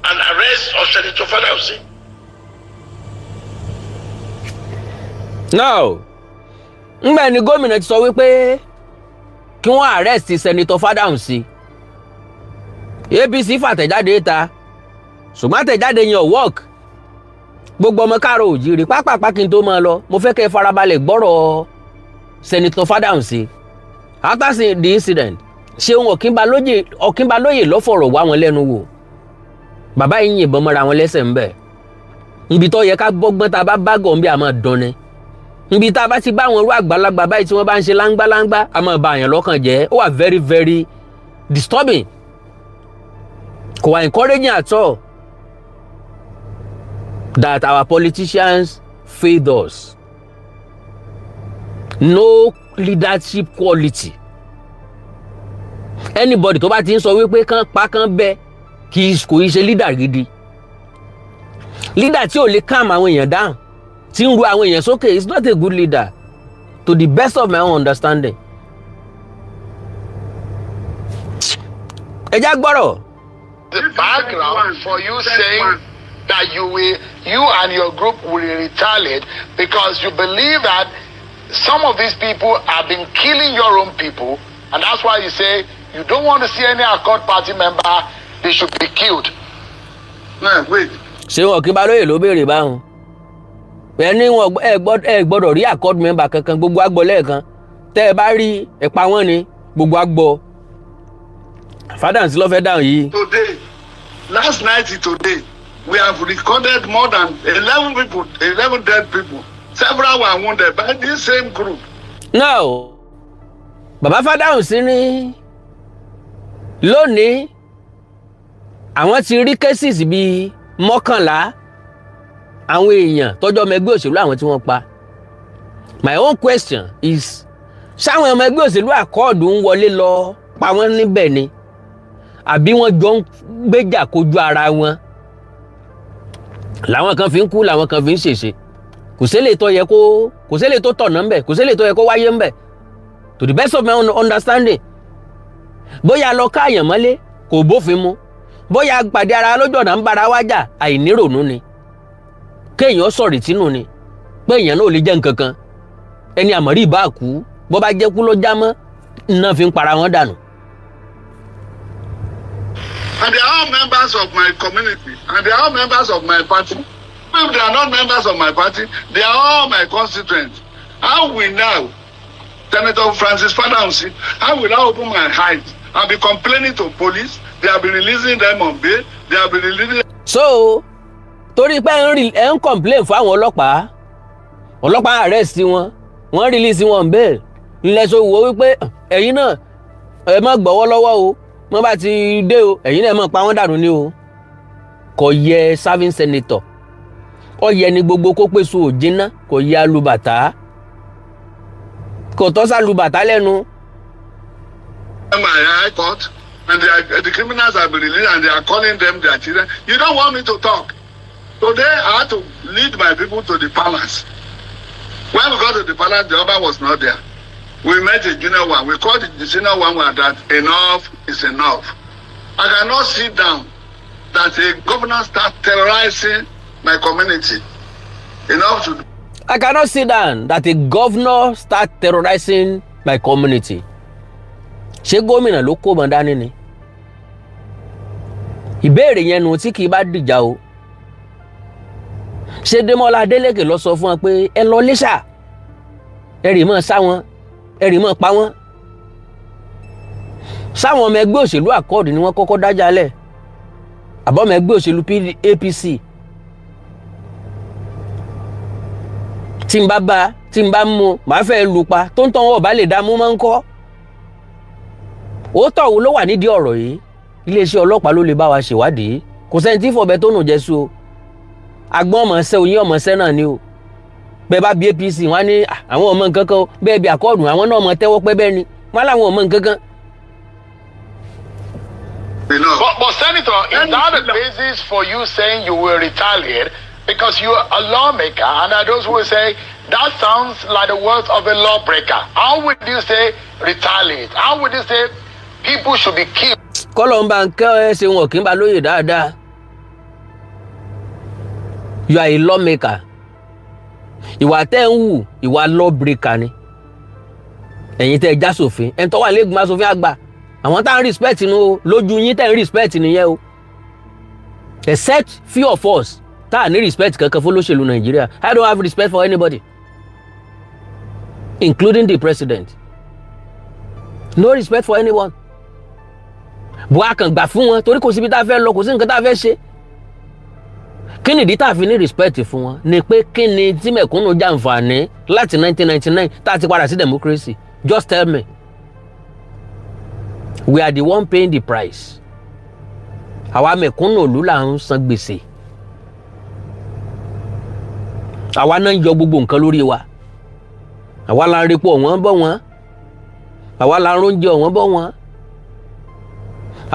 and arrest of Senator Fadahunsi.
Now, ńgbà ni gómìnà ti sọ wípé kí wọ́n arrest Senator Fadahunsi, APC fàtẹ̀jáde ta, ṣùgbọ́n àtẹ̀jáde yẹn ò work. Gbogbo ọmọ káàrọ̀ òjìrì pápápá, kí n tó máa lọ, mo fẹ́ kẹ́ ẹ farabalẹ̀ gbọ́rọ̀ Senator Fadahunsi after the incident. Ṣeun Ọ̀kínbalóyè ló fọ̀rọ̀ wá wọn lẹ́nu wò. Bàbá yìí yìnbọn mọ́ra wọn lẹ́sẹ̀ ń bẹ̀. Ibi tó yẹ ká bọ́gbọ́n, tá a bá bá gọ̀ ń bí, a máa dán ni. Ibi tá a bá ti bá àwọn irú àgbàlagbà báyìí tí wọ́n bá ń ṣe láńgbáláńgbá, a máa ba àyàn lọ́kàn jẹ́. Ó wà very very disturbing, kò wà encouraging at all that our politicians failed us. No leadership quality. Anybody tó bá ti ń sọ wípé kán pa kán bẹ́, kì í kò í ṣe leader gidi. Leader tí ò lè calm àwọn èèyàn down, tí ń ru àwọn èèyàn sókè, is not a good leader to the best of my own understanding. Ẹ já gbọ́rọ̀.
The background for you saying that you and your group will retaliate because you believe that some of these people have been killing your own people, and that's why you say you don't want to see any Accord Party member, they should be killed.
Now, wait.
Ṣé wọn kí Balóyè ló béèrè báwọn ẹni wọn ẹ gbọ́dọ̀ rí Accord member kankan, gbogbo àgbọ̀ lẹ́ẹ̀kan tẹ́ ẹ bá rí ẹ pa wọ́n ni, gbogbo àgbọ̀. Fadahunsi ló fẹ́ dáhùn yìí.
Today, last night to today, we have recorded more than 11 people, 11 dead people. Several were wounded by this same group.
Now, bàbá Fadahunsi ní lónìí àwọn ti rí cases bíi 11, àwọn èèyàn tọ́jọ́ ọmọ ẹgbẹ́ òṣèlú àwọn tí wọ́n pa. My own question is, ṣáwọn ọmọ ẹgbẹ́ òṣèlú Accord ń wọlé lọ pa wọ́n níbẹ̀ ni, àbí wọ́n jọ ń gbéjà kojú ara wọn, làwọn kan fi ń kú, làwọn kan fi ń ṣèṣe? Kò sílè tó yẹ kó, kò sílè tó tọ̀nà ńbẹ̀, kò sílè tó yẹ kó wáyé ńbẹ̀ to the best of my own understanding. Bóyá lọ káàyàn mọ́lé kò bófin mu, bóyá pàdé ara lójú ọ̀nà ń bára wá jà, àìníròónú ni, kéèyàn sọ̀rì tínú ni pé èèyàn náà ò lè jẹ́ nǹkan kan. Ẹni àmọ̀rí ìbá kú, bó bá jẹ́ kú ló já mọ́ iná fi ń para wọn dànù.
And they are all members of my community, and they are all members of my party. If they are not members of my party, they are all my constituents. How will now, Senator Francis Fadahunsi, how will I open my eyes and be complaining to police? They have been releasing them on bail. They have been releasing
So torí pé ẹ ń complain fún àwọn ọlọ́pàá, ọlọ́pàá arrest wọn, wọ́n release wọn on bail, ńlẹ̀ so wò wípé ẹ̀yin náà ẹ má gbọ́wọ́ lọ́wọ́ o, wọ́n bá ti dé o, ẹ̀yin náà má pa wọ́n dànù ní o. Kò yẹ serving senator, ó yẹ ní gbogbo kó pèsè òjìnà, kò yẹ alùbàtà, kò tọ́ sálùbàtà lẹ́nu.
them at high court, and the criminals have been released, and they are calling them their children. You don't want me to talk. Today, I had to lead my people to the palace. When we got to the palace, the Oba was not there. We met a junior one. We called the senior one that enough is enough. I cannot sit down that a governor start terrorizing my community. Enough to
I cannot sit down that a governor start terrorizing my community. Ṣé gómìnà ló kó mọ dání ni? Ìbéèrè yẹn nu tí kì í bá dìjà o. Ṣé Démọ́lá Adélékè lọ sọ fún wọn pé ẹ lọ lẹ́ṣà, ẹ rì mọ́ sá wọn, ẹ rì mọ́ pa wọ́n? Sáwọn ọmọ ẹgbẹ́ òṣèlú Accord ni wọ́n kọ́kọ́ dájà lẹ̀, àbọ̀mọ ẹgbẹ́ òṣèlú APC? Tí n bá bá tí Tí n bá mú, màá fẹ́ lù pa. Tó ń tán wọn ò bá lè dá mú máa ń kọ́. Òótọ́ wo ló wà nídìí ọ̀rọ̀ yìí? Iléeṣẹ́ ọlọ́pàá ló lè bá wa ṣèwádìí. Kò sẹ́ni tí fọ̀bẹ tó nù jẹ́ sú o. Agbọ́n ọmọ ṣẹ́ oyin ọmọ ṣẹ́ náà ni o. Bẹ́ẹ̀ bá bí APC, wọ́n á ní àwọn ọmọ nǹkan kan o. Bẹ́ẹ̀ bí Accord, àwọn náà mọ tẹ́wọ́ pẹ́ bẹ́ẹ̀ ni wọ́n láwọn ọmọ nǹkan kan.
Enough.
But Senator, is that a basis for you saying you will retaliate? Because you're a lawmaker, and there are those who will say that sounds like the words of a lawbreaker. How would you say retaliate? How would you say people should be killed?
Kọ́lọ̀ ń bá ń kẹ́ ẹ ṣe wọn kì í bá lóye dáadáa. You are a lawmaker. Ìwà tẹ́ ń wù, ìwà lawbreaker ni. Ẹ̀yin tẹ́ ẹ já sòfin, ẹni tó wà lẹ́gbọ̀n aṣòfin àgbà, àwọn tá à ń respect nu o, lójú yín tẹ́ ń respect nìyẹn o, except few of us tá à ní respect kankan fún olóṣèlú Nàìjíríà. I don't have respect for anybody, including the president. No respect for anyone. Bó a kàn gbà fún wọn torí kò síbi tá a fẹ́ lọ, kò sí nǹkan tá a fẹ́ ṣe. Kí nìdí tá a fi ní respect fún wọn ni pé kí ni tí mẹ̀kúnnù jàǹfààní láti 1999 tá a ti padà sí democracy? Just tell me. We are the one paying the price. Àwa mẹ̀kúnnù ìlú là ń san gbèsè. Àwa náà ń yọ gbogbo nǹkan lórí wa. Àwa la ń repo ọ̀wọ́n bọ̀ wọ́n, àwa la ń róúnjẹ ọ̀wọ́n bọ̀ wọ́n,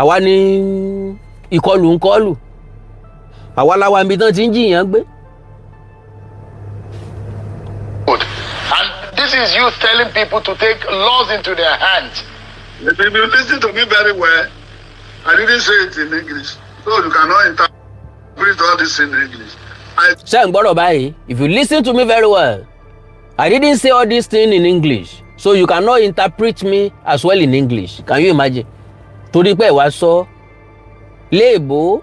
àwa ní ìkọlù ń kọlù, àwa la wà níbi tán ti ń jìyàn gbé.
And this is you telling people to take laws into their hands.
If you listen to me very well, I didn't say it in English. So you cannot interpret all this in English. I
Ṣé ń gbọ́dọ̀ báyìí? If you listen to me very well, I didn't say all this thing in English, so you cannot interpret me as well in English. Can you imagine? Torí pé ẹ wá sọ léèbó,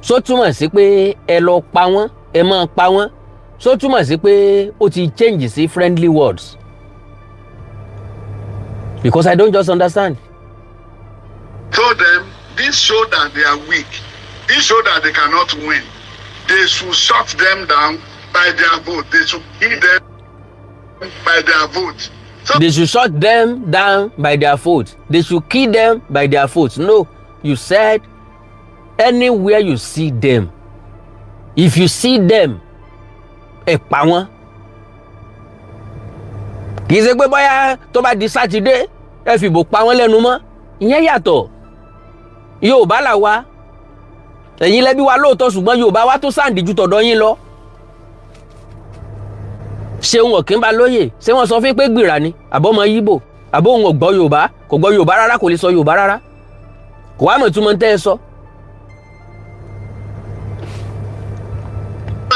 só túmọ̀ sí pé ẹ lọ pa wọ́n, ẹ máa pa wọ́n? Só túmọ̀ sí pé ó ti change sí friendly words? Because I don't just understand.
Told them this show that they are weak. This show that they cannot win. They should shut them down by their vote. They should kill them by their vote. So
They should shut them down by their vote. They should kill them by their vote. No, you said anywhere you see them, if you see them, ẹ pa wọ́n. Kì í ṣe pé bóyá tó bá di Sátidé, ẹ fìbò pa wọ́n lẹ́nu mọ́. Ìyẹn yàtọ̀. Yorùbá là wa, ẹ̀yin lẹ́bí wa lóòótọ́, ṣùgbọ́n Yorùbá wa tó sáǹdì ju tọ̀dọ̀ yín lọ. Ṣéun Ọ̀kínbalóyè, ṣé wọ́n sọ fún pé gbìrà ni àbọ̀mọ yíbò àbọ̀ òun ò gbọ́ Yorùbá? Kò gbọ́ Yorùbá rárá, kò lè sọ Yorùbá rárá, kò wá mọ̀ túmọ̀ tẹ́ ẹ sọ.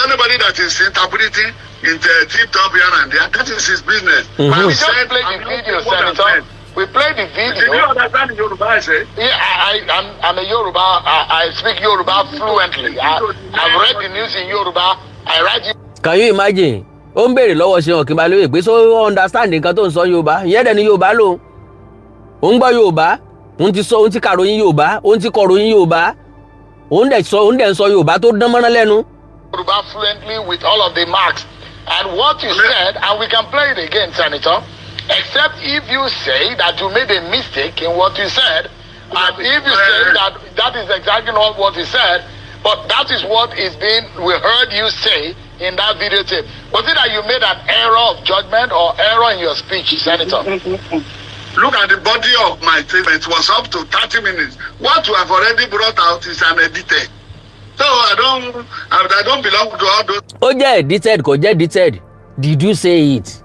Anybody that is interpreting in the tip top here and there, that is his business. But
We
I
just
said,
played
I'm
the
not
video,
saying what I
Senator.
said.
We played the
Did you
video.
understand the Yoruba I say?
Yeah, I'm a Yoruba. I speak Yoruba fluently. I've read the news in Yoruba. I write
Can you imagine? Ó ń béèrè lọ́wọ́ Ṣeun Ọ̀kínbalóyè pé sọ understand nǹkan tó ń sọ Yorùbá. Ìyẹn dẹ̀ ni Yorùbá lòun òun gbọ́ Yorùbá, òun ti sọ, òun ti kàròyìn Yorùbá, òun ti kọ̀ròyìn Yorùbá, òun dẹ̀ sọ, òun dẹ̀ ń sọ Yorùbá tó dán mọ́rán lẹ́nu.
Yoruba fluently with all of the marks. And what you said, and we can play it again, Senator, except if you say that you made a mistake in what you said, and if you say that that is exactly not what you said, but that is what is being, we heard you say in that videotape. Was it that you made an error of judgment or error in your speech, Senator?
Look at the body of my statement. It was up to 30 minutes. What you have already brought out is an edited. So I don't belong to all those
Ó jẹ́ edited, kò jẹ́ edited, did you say it?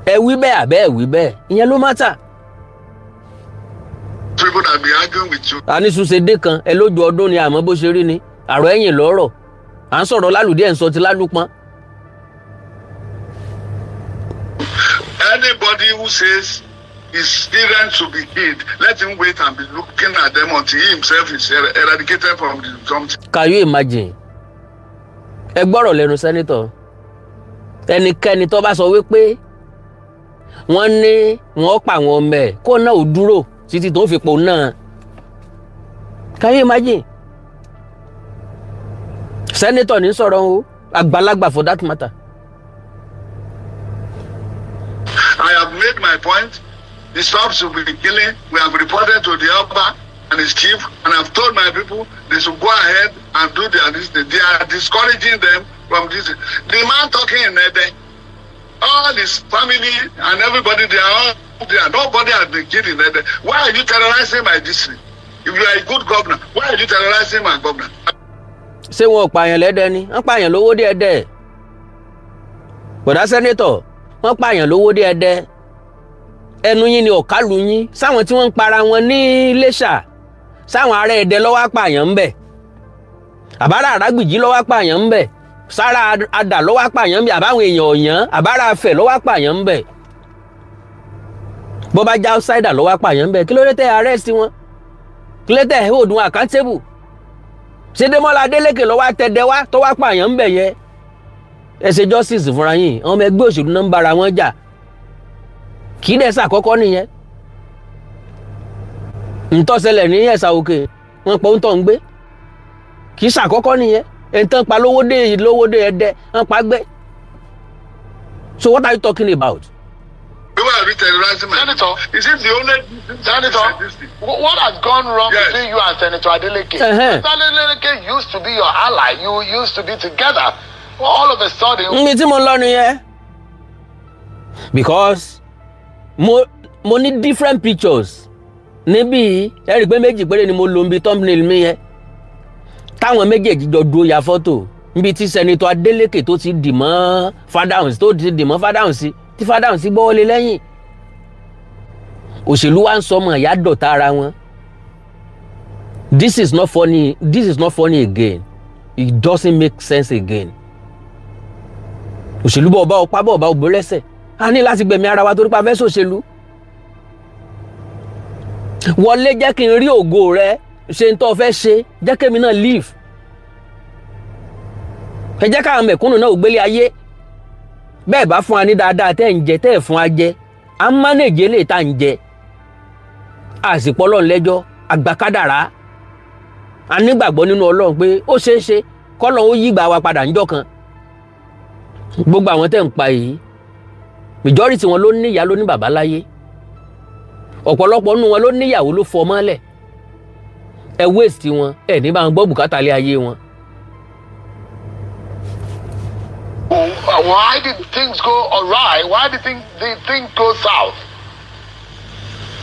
Ẹ wí bẹ́ẹ̀ àbẹ́ ẹ wí bẹ́ẹ̀, ìyẹn ló matter.
People that be arguing with you.
Àníṣùṣe kan ẹ lójú ọdún ni, àmọ́ bó ṣe rí ni àrò ẹ̀yìn lọ́rọ̀ à ń sọ̀rọ̀ lálùdí, ẹ̀ ń sọ ti lálùpọ́n.
Anybody who says his children should be killed, let him wait and be looking at them until he himself is eradicated from the something.
Can you imagine? Ẹ gbọ́rọ̀ lẹ́nu senator. Ẹnikẹ́ni tó bá sọ wípé wọ́n ní wọ́n pa àwọn ọmọ ẹ̀, kó náà ò dúró títí tó fi pò náà. Can you imagine? Senator ní sọ̀rọ̀ o, àgbàlagbà for that matter.
my point. The stop should be killing. We have reported to the Oba and his chief, and I've told my people they should go ahead and do their this. They are discouraging them from this. The man talking in Ede, all his family and everybody, they are all there. Nobody has been killed in Ede. Why are you terrorizing my district? If you are a good governor, why are you terrorizing my governor?
Ṣé wọn ò pààyàn lẹ́dẹ ni? Wọ́n pààyàn lówó dé Ẹdẹ. Bọ̀dá senator, wọ́n pààyàn lówó dé Ẹdẹ. Ẹnu yín ni ọ̀kálù yín sáwọn tí wọ́n ń para wọn ní Iléṣà, sáwọn ará Ẹdẹ lọ́wọ́ pààyàn ń bẹ̀, àbára Àrágbìjí lọ́wọ́ pààyàn ń bẹ̀, sára Adà lọ́wọ́ pààyàn ń bẹ̀, àbáwọn èèyàn ọ̀yàn, àbára Afẹ̀ lọ́wọ́ pààyàn ń bẹ̀, bó bá já outsider lọ́wọ́ pààyàn ń bẹ̀, kí ló dé tẹ́ arrest wọn? Kí ló dé tẹ́ hold wọn accountable? Ṣé Démọ́lá Adélékè lọ́wọ́ àtẹ̀dẹ́ wá tó wá pààyàn ń bẹ̀ yẹn? Ẹ ṣe justice fúnra yín. Àwọn ọmọ ẹgbẹ́ òṣèlú náà ń bára wọn jà, kì í dẹ̀ ṣàkọ́kọ́ nìyẹn. Ntọ́sẹlẹ̀ ní Ẹ̀sà Òkè, wọn pọ̀ ń tọ̀ ń gbé, kì í ṣàkọ́kọ́ nìyẹn. Ẹ̀ńtàn pa lówódé, lówódé Ẹ̀dẹ́ wọn pa gbé. So what are you talking about?
Why are you terrorizing my
Senator.
Is it the only
Senator, what has gone wrong
Yes.
between you and Senator Adeleke?
Uh-huh.
Senator Adeleke used to be your ally. You used to be together. Well, all of a sudden,
Níbi tí mo ń lọ nìyẹn, because mo ní different pictures níbí. Ẹ rí i pé méjì péré ni mo lò níbi thumbnail mi yẹn, táwọn méjèèjì jọ dúró ya fọ́tò, níbi tí Senator Adeleke tó ti dì mọ́ Fádáhùnsí, tó ti dì mọ́ Fádáhùnsí, tí Fádáhùnsí gbọ́wọ́lé lẹ́yìn. Òṣèlú wa ń sọmọ ìyá dọ̀tá ara wọn. This is not funny. This is not funny again. It doesn't make sense again. Òṣèlú, bọ̀ ọba ọpá, bọ̀ ọba ògbó lẹ́sẹ̀, a ní láti gbẹ̀mí ara wa torí pa fẹ́ sòṣèlú. Wọlé, jẹ́ kí n rí ògo rẹ ṣe ń tọ́ fẹ́ ṣe, jẹ́ kémi náà live. Ẹ jẹ́ káwọn mẹ̀kúnnù náà ò gbélé ayé. Bẹ́ẹ̀ bá fún wa ní dáadáa tẹ́ ń jẹ, tẹ́ ẹ̀ fún wa jẹ, à ń manage lè tá ń jẹ, àsìpọ̀ Ọlọ́run lẹ́jọ́ àgbàkádàrá. A nígbàgbọ́ nínú Ọlọ́run pé ó ṣeé ṣe kọ́lọ́run ó yígbà wa padà níjọ́ kan. Gbogbo àwọn tẹ́ ń pa yìí, majority wọn ló níyàá, ló ní bàbá láyé. Ọ̀pọ̀lọpọ̀ nínú wọn ló níyàwó, ló fọ mọ́lẹ̀. Ẹ waste wọn, ẹ ní bá wọn gbọ́ bùkátà lé ayé wọn.
Why did things go awry? Why did things go south?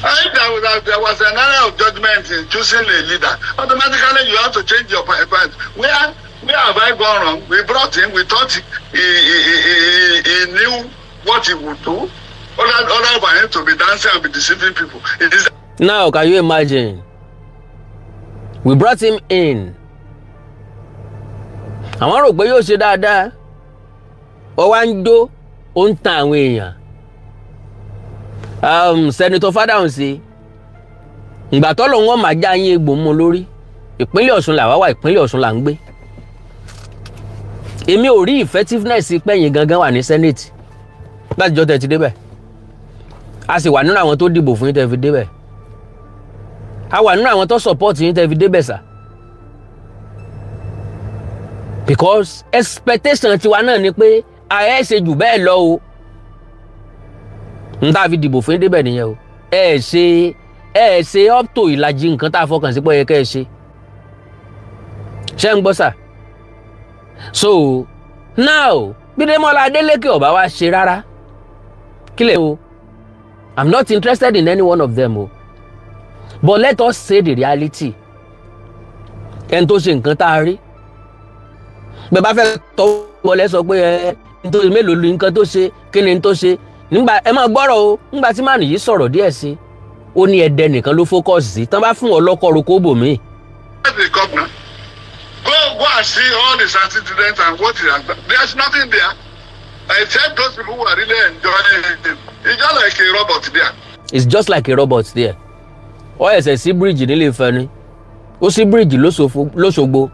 If there was an error of judgment in choosing a leader, automatically you have to change your part. Where have I gone wrong? We brought him, we thought he knew what he would do. Other for him to be dancing and be deceiving people. It is
Now, can you imagine? We brought him in. Àwọn rò pé yóò ṣe dáadáa. Ó wá ń jó, ó ń tan àwọn èèyàn. Senator Fádáhùnsí, ìgbà tọ́lọ̀ wọn máa já yín egbò mú lórí. Ìpínlẹ̀ Ọ̀ṣun làwa wà, ìpínlẹ̀ Ọ̀ṣun là ń gbé. Èmi ò rí effectiveness pẹ̀yìn gangan wà ní Senate láti jọ́ tẹ̀ ti débẹ̀. A sì wà nínú àwọn tó dìbò fún yín tẹ́ fi débẹ̀. A wà nínú àwọn tó support yín tẹ́ fi débẹ̀ sà, because expectation tiwa náà ni pé a ẹ ṣe jù bẹ́ẹ̀ lọ o. N tá a fi dìbò fún yín débẹ̀ nìyẹn o. Ẹ ṣe up to ìlàjì nǹkan tá a fọkàn sí pé ó yẹ kẹ́ ẹ ṣe. Ṣé ń gbọ́ sà? So now, bí Démọ́lá Adélékè ọ̀bá wa ṣe rárá kílẹ̀ o, I'm not interested in any one of them o, but let us say the reality. Ẹni tó ṣe nǹkan tá a rí, bẹ́ẹ̀ bá fẹ́ tọwọ́ wọlé, sọ pé ẹ nítorí mélòó lu nǹkan tó ṣe, kí ni tó ṣe nígbà. Ẹ máa gbọ́rọ̀ o. Nígbà tí màánù yìí sọ̀rọ̀ díẹ̀ sí, ó ní Ẹdẹ nìkan ló focus sí, tán bá fún ọlọ́kọ̀ roko bòmíì.
The governor. Go and see all his antecedents and what he has done. There's nothing there. Except those people who are really enjoying him. He's just like a robot there.
It's just like a robot there. Ó ẹsẹ̀ sí bíríìjì nílé Ifẹ̀ ni, ó sí bíríìjì lóṣogbo,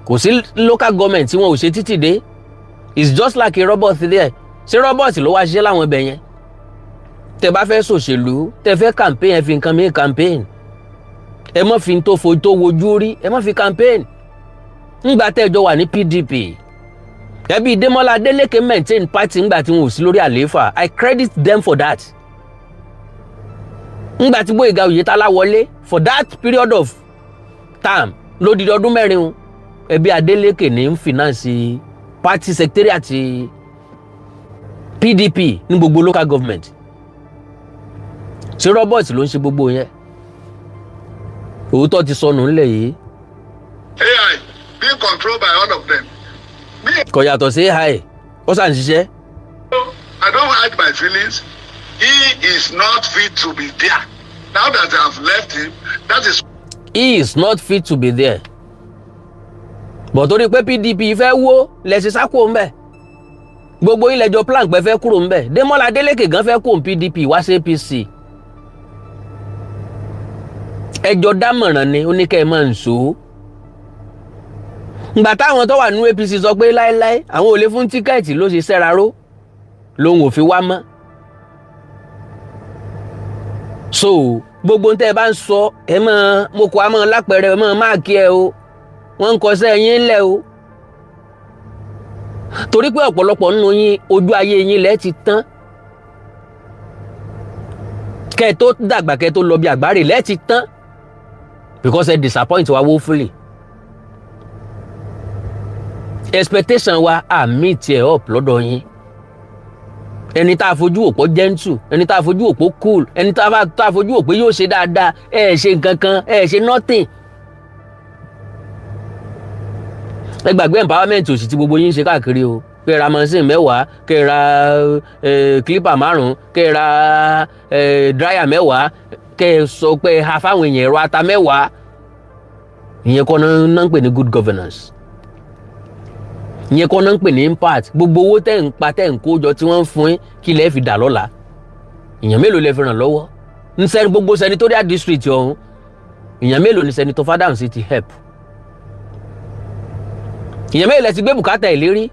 kò sí local government tí wọn ò ṣe títì dé. It's just like a robot there. Ṣé robot ló wá ṣiṣẹ́ láwọn ibẹ̀ yẹn? Tẹ bá fẹ́ ṣòṣèlú, tẹ fẹ́ campaign, ẹ fi nǹkan mìíràn campaign. Ẹ má fi tó fo tó wojú rí, ẹ má fi campaign. Ńgbà tẹ́jọ wà ní PDP, ẹbí Démọ́lá Adélékè maintain party ńgbà tí wọn ò sí lórí àlééfà. I credit them for that. Ńgbà tí Gbóyèga Oyètálá wọlé for that period of time, lódìdí ọdún 4 o, ẹbí Adeleke ní ń finance party secretariat PDP ní gbogbo local government. Ṣé robot ló ń ṣe gbogbo yẹn? Òótọ́ ti sọnù ńlẹ̀ yìí.
AI being controlled by all of them. Me,
Kò yàtọ̀ sí AI, ó sàn ṣiṣẹ́.
I don't hide my feelings. He is not fit to be there. Now that I have left him, that is
He is not fit to be there, but torí pé PDP fẹ́ wó lẹ́sìn sákò ńbẹ̀, gbogbo ilẹ̀ jọ plan pé fẹ́ kúrò ńbẹ̀. Démọ́lá Adélékè gan fẹ́ kó PDP wá sí APC. Ẹjọ́ dámọ̀ràn ni ó ní kẹ́ ẹ máa ń so. Ngbà táwọn tó wà nínú APC sọ pé láéláé, àwọn ò lè fún ticket, ló ṣe sẹ́ra ró lòun ò fi wá mọ́. So gbogbo ń tẹ́ ẹ bá ń sọ, ẹ mọ́ mo kọ́ àmọ́ lápẹ̀rẹ̀, ẹ mọ́ máàkì ẹ o. Wọ́n ń kọsẹ́ yín lẹ̀ o, torí pé ọ̀pọ̀lọpọ̀ nínú yín, ojú ayé yín lẹ́ ti tán. Kẹ́ ẹ tó dàgbà, kẹ́ ẹ tó lọ bí àgbáre, lẹ́ ti tán, because ẹ disappoint wa woefully. Expectation wa à meet ẹ up lọ́dọ̀ yín. Ẹni tá a fojú òpó gentle, ẹni tá a fojú òpó cool, ẹni tá a fojú òpó yóò ṣe dáadáa, ẹ ṣe nǹkan kan, ẹ ṣe nothing. Ẹ gbàgbé empowerment òsì tí gbogbo yín ń ṣe káàkiri o. Kẹ́ ẹ ra machine 10, kẹ́ ẹ ra clipper 5, kẹ́ ẹ ra dryer 10, kẹ́ ẹ sọ pé ha fáwọn èèyàn ẹ̀rọ ata 10. Ìyẹn kọ́ náà ń pè ní good governance, ìyẹn kọ́ náà ń pè ní impact. Gbogbo owó tẹ́ ń pa, tẹ́ ń kó jọ, tí wọ́n ń fún yín, kí lẹ́ẹ̀ fi dà lọ́la? Èèyàn mélòó lẹ fi ràn lọ́wọ́ ń sẹ́ni gbogbo senatorial district ọ̀hún? Èèyàn mélòó ni Senator Fadamsi ti help? Èèyàn mélòó lẹ ti gbé bùkátà ìlérí?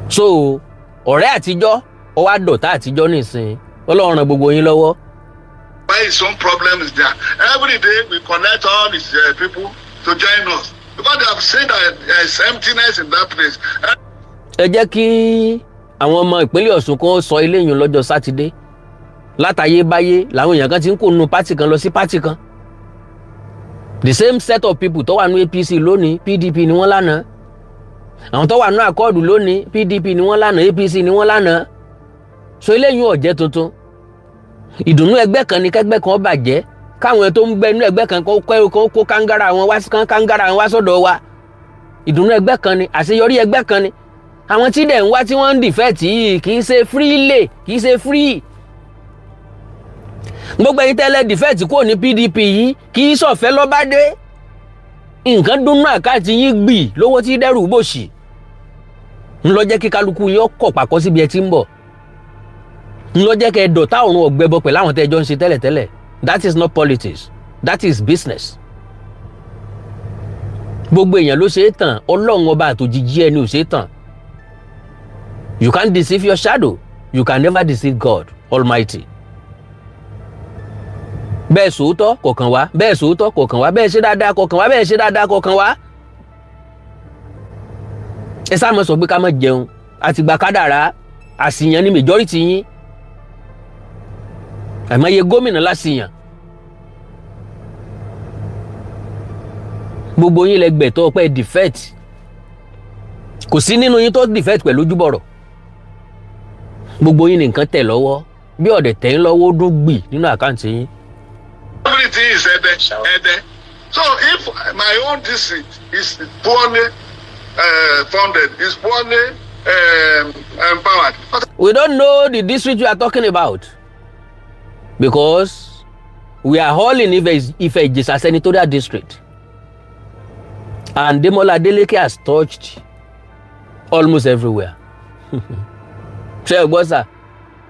So ọ̀rẹ́ àtijọ́, ó wá dọ̀tá àtijọ́ nìsín. Ọlọ́run ràn gbogbo yín lọ́wọ́.
Why his own problem is there. Every day we connect all his people to join us because they have seen that there is emptiness in that place.
Ẹ jẹ́ kí àwọn ọmọ ìpínlẹ̀ Ọ̀ṣun kan sọ eléyìí lọ́jọ́ Sátidé. Látayébáyé làwọn èèyàn kan ti ń kó nu party kan lọ sí party kan. The same set of people tó wà ní APC lónìí, PDP ni wọ́n lánàá. Àwọn tó wà ní Accord lónìí, PDP ni wọ́n lánàá, APC ni wọ́n lánàá. So eléyìí ò jẹ́ tuntun. Ìdùnnú ẹgbẹ́ kan ni kẹ́gbẹ́ kan bàjẹ́, káwọn tó ń gbẹ inú ẹgbẹ́ kan kó kángára wọn wá, kángára wọn wá sọ́dọ̀ wa. Ìdùnnú ẹgbẹ́ kan ni, àṣeyọrí ẹgbẹ́ kan ni. Àwọn tí dẹ̀ ń wá, tí wọ́n ń defect yìí, kì í ṣe free lè, kì í ṣe free. Gbogbo ẹ̀yin tẹ́lẹ̀ defect kúrò ní PDP yìí, kì í sọ̀fẹ́ lọ́ba dé. Nǹkan dúnú account yín gbì lówó tí dẹ́rù bòṣì ńlọ jẹ́ kí kálukú yín ọkọ̀ pàkọ́ síbi ẹ ti ń bọ̀, ńlọ jẹ́ kẹ́ ẹ dọ̀tá òrùn ọ̀gbẹ́bọ pẹ̀lú àwọn tẹ́ ẹ jọ ń ṣe tẹ́lẹ̀tẹ́lẹ̀. That is not politics, that is business. Gbogbo èèyàn ló ṣe é tàn, Ọlọ́run ọba àtòjìjí ẹni ò ṣe é tàn. You can't deceive your shadow, you can never deceive God Almighty. Bẹ́ẹ̀ sòótọ́ kọ̀ọ̀kan wá, bẹ́ẹ̀ sòótọ́ kọ̀ọ̀kan wá, bẹ́ẹ̀ ṣe dáadáa kọ̀ọ̀kan wá, bẹ́ẹ̀ ṣe dáadáa kọ̀ọ̀kan wá. Ẹ sáà mọ̀ sọ pé ká má jẹun àtìgbà kádàrá àṣìyàn ní majority yín. Àìmọye gómìnà láṣìyàn. Gbogbo yín lẹ gbẹ̀tọ́ pé defect. Kò sí nínú yín tó defect pẹ̀lú ojúbọ̀rọ̀. Gbogbo yín ní nǹkan tẹ̀ lọ́wọ́, bí ọ̀dẹ̀ tẹ̀ ń lọ́wọ́, ó dún gbì nínú account yín.
Everything is Ede, Ede. So if my own district is poorly funded, is poorly empowered,
We don't know the district you are talking about because we are all in Ife Ijesa senatorial district, and Demola Adeleke has touched almost everywhere. Ṣé ẹ gbọ́ sà?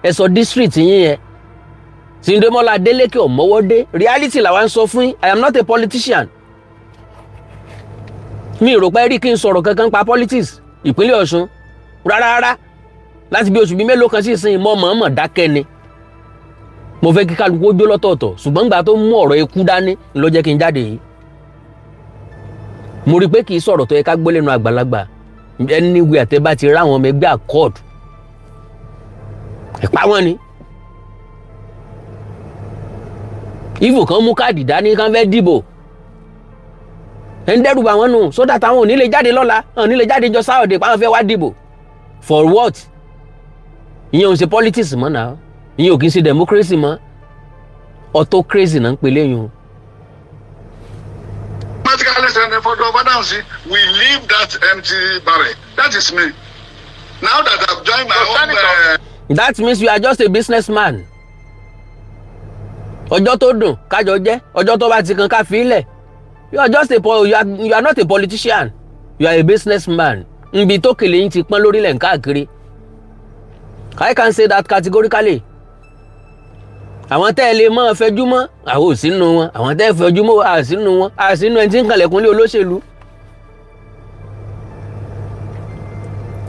Ẹ sọ district yín yẹn tí Demola Adeleke ò mọ́wọ́ dé. Reality làwa ń sọ fún yín. I am not a politician. Mi ò rò pé rí kí n sọ̀rọ̀ kankan pa politics ìpínlẹ̀ Ọ̀ṣun rárá rárá láti bí oṣù bíi mélòó kan sí ìsìn. Mọ́ mọ̀ọ́mọ̀ dákẹ́ ni. Mo fẹ́ kí kálukú ó jó lọ́tọ̀ọ̀tọ̀, ṣùgbọ́n gbà tó mú ọ̀rọ̀ ikú dání ló jẹ́ kí n jáde yìí. Mo rí i pé kì í sọ̀rọ̀ tó yẹ ká gbọ́ lẹ́nu àgbàlagbà. Anywhere àtẹ bá ti ráwọn ọmọ ẹgbẹ́ Accord, ẹ̀pá wọn ni. Ifo kan mú káàdì dání kan fẹ́ dìbò, ẹ̀ ń dẹ́rù bà wọ́n nù, so that àwọn ò ní lè jáde lọ́la, àwọn ò ní lè jáde jọ Saturday pa àwọn fẹ́ wá dìbò. For what? Ìyẹn ò ṣe politics mọ́ náà, ìyẹn ò kì í ṣe democracy mọ́, autocracy náà ń pè léyìn o.
Automatically send for the Badamsi, we leave that empty barrel. That is me. Now that I've joined my
So,
own
Senator-
That means you are just a businessman. Ọjọ́ tó dùn kájọ jẹ́, ọjọ́ tó bá ti kan ká fi í lẹ̀. You are not a politician, you are a businessman. Nbi tó kèlè yín ti pọ́n lórílẹ̀ ń káàkiri. I can say that categorically. Àwọn tẹ́ ẹ lè mọ́ fẹjú mọ́, àwọn ò sínú wọn. Àwọn tẹ́ ẹ fẹjú mọ́, à sínú wọn, à sínú ẹni tí ń kànlẹ̀kùn lé olóṣèlú,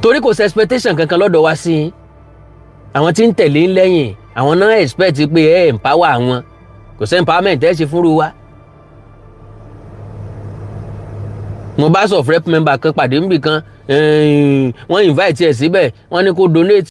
torí kò sí expectation kankan lọ́dọ̀ wa sí i. Àwọn tí ń tẹ̀lé ń lẹ́yìn, àwọn náà expect pé ẹ empower àwọn. Kò sí empowerment ẹ ṣe fúnru wa. Mo bá sọ rep member kan pàdé níbì kan, wọ́n invite ẹ̀ síbẹ̀, wọ́n ní kó donate.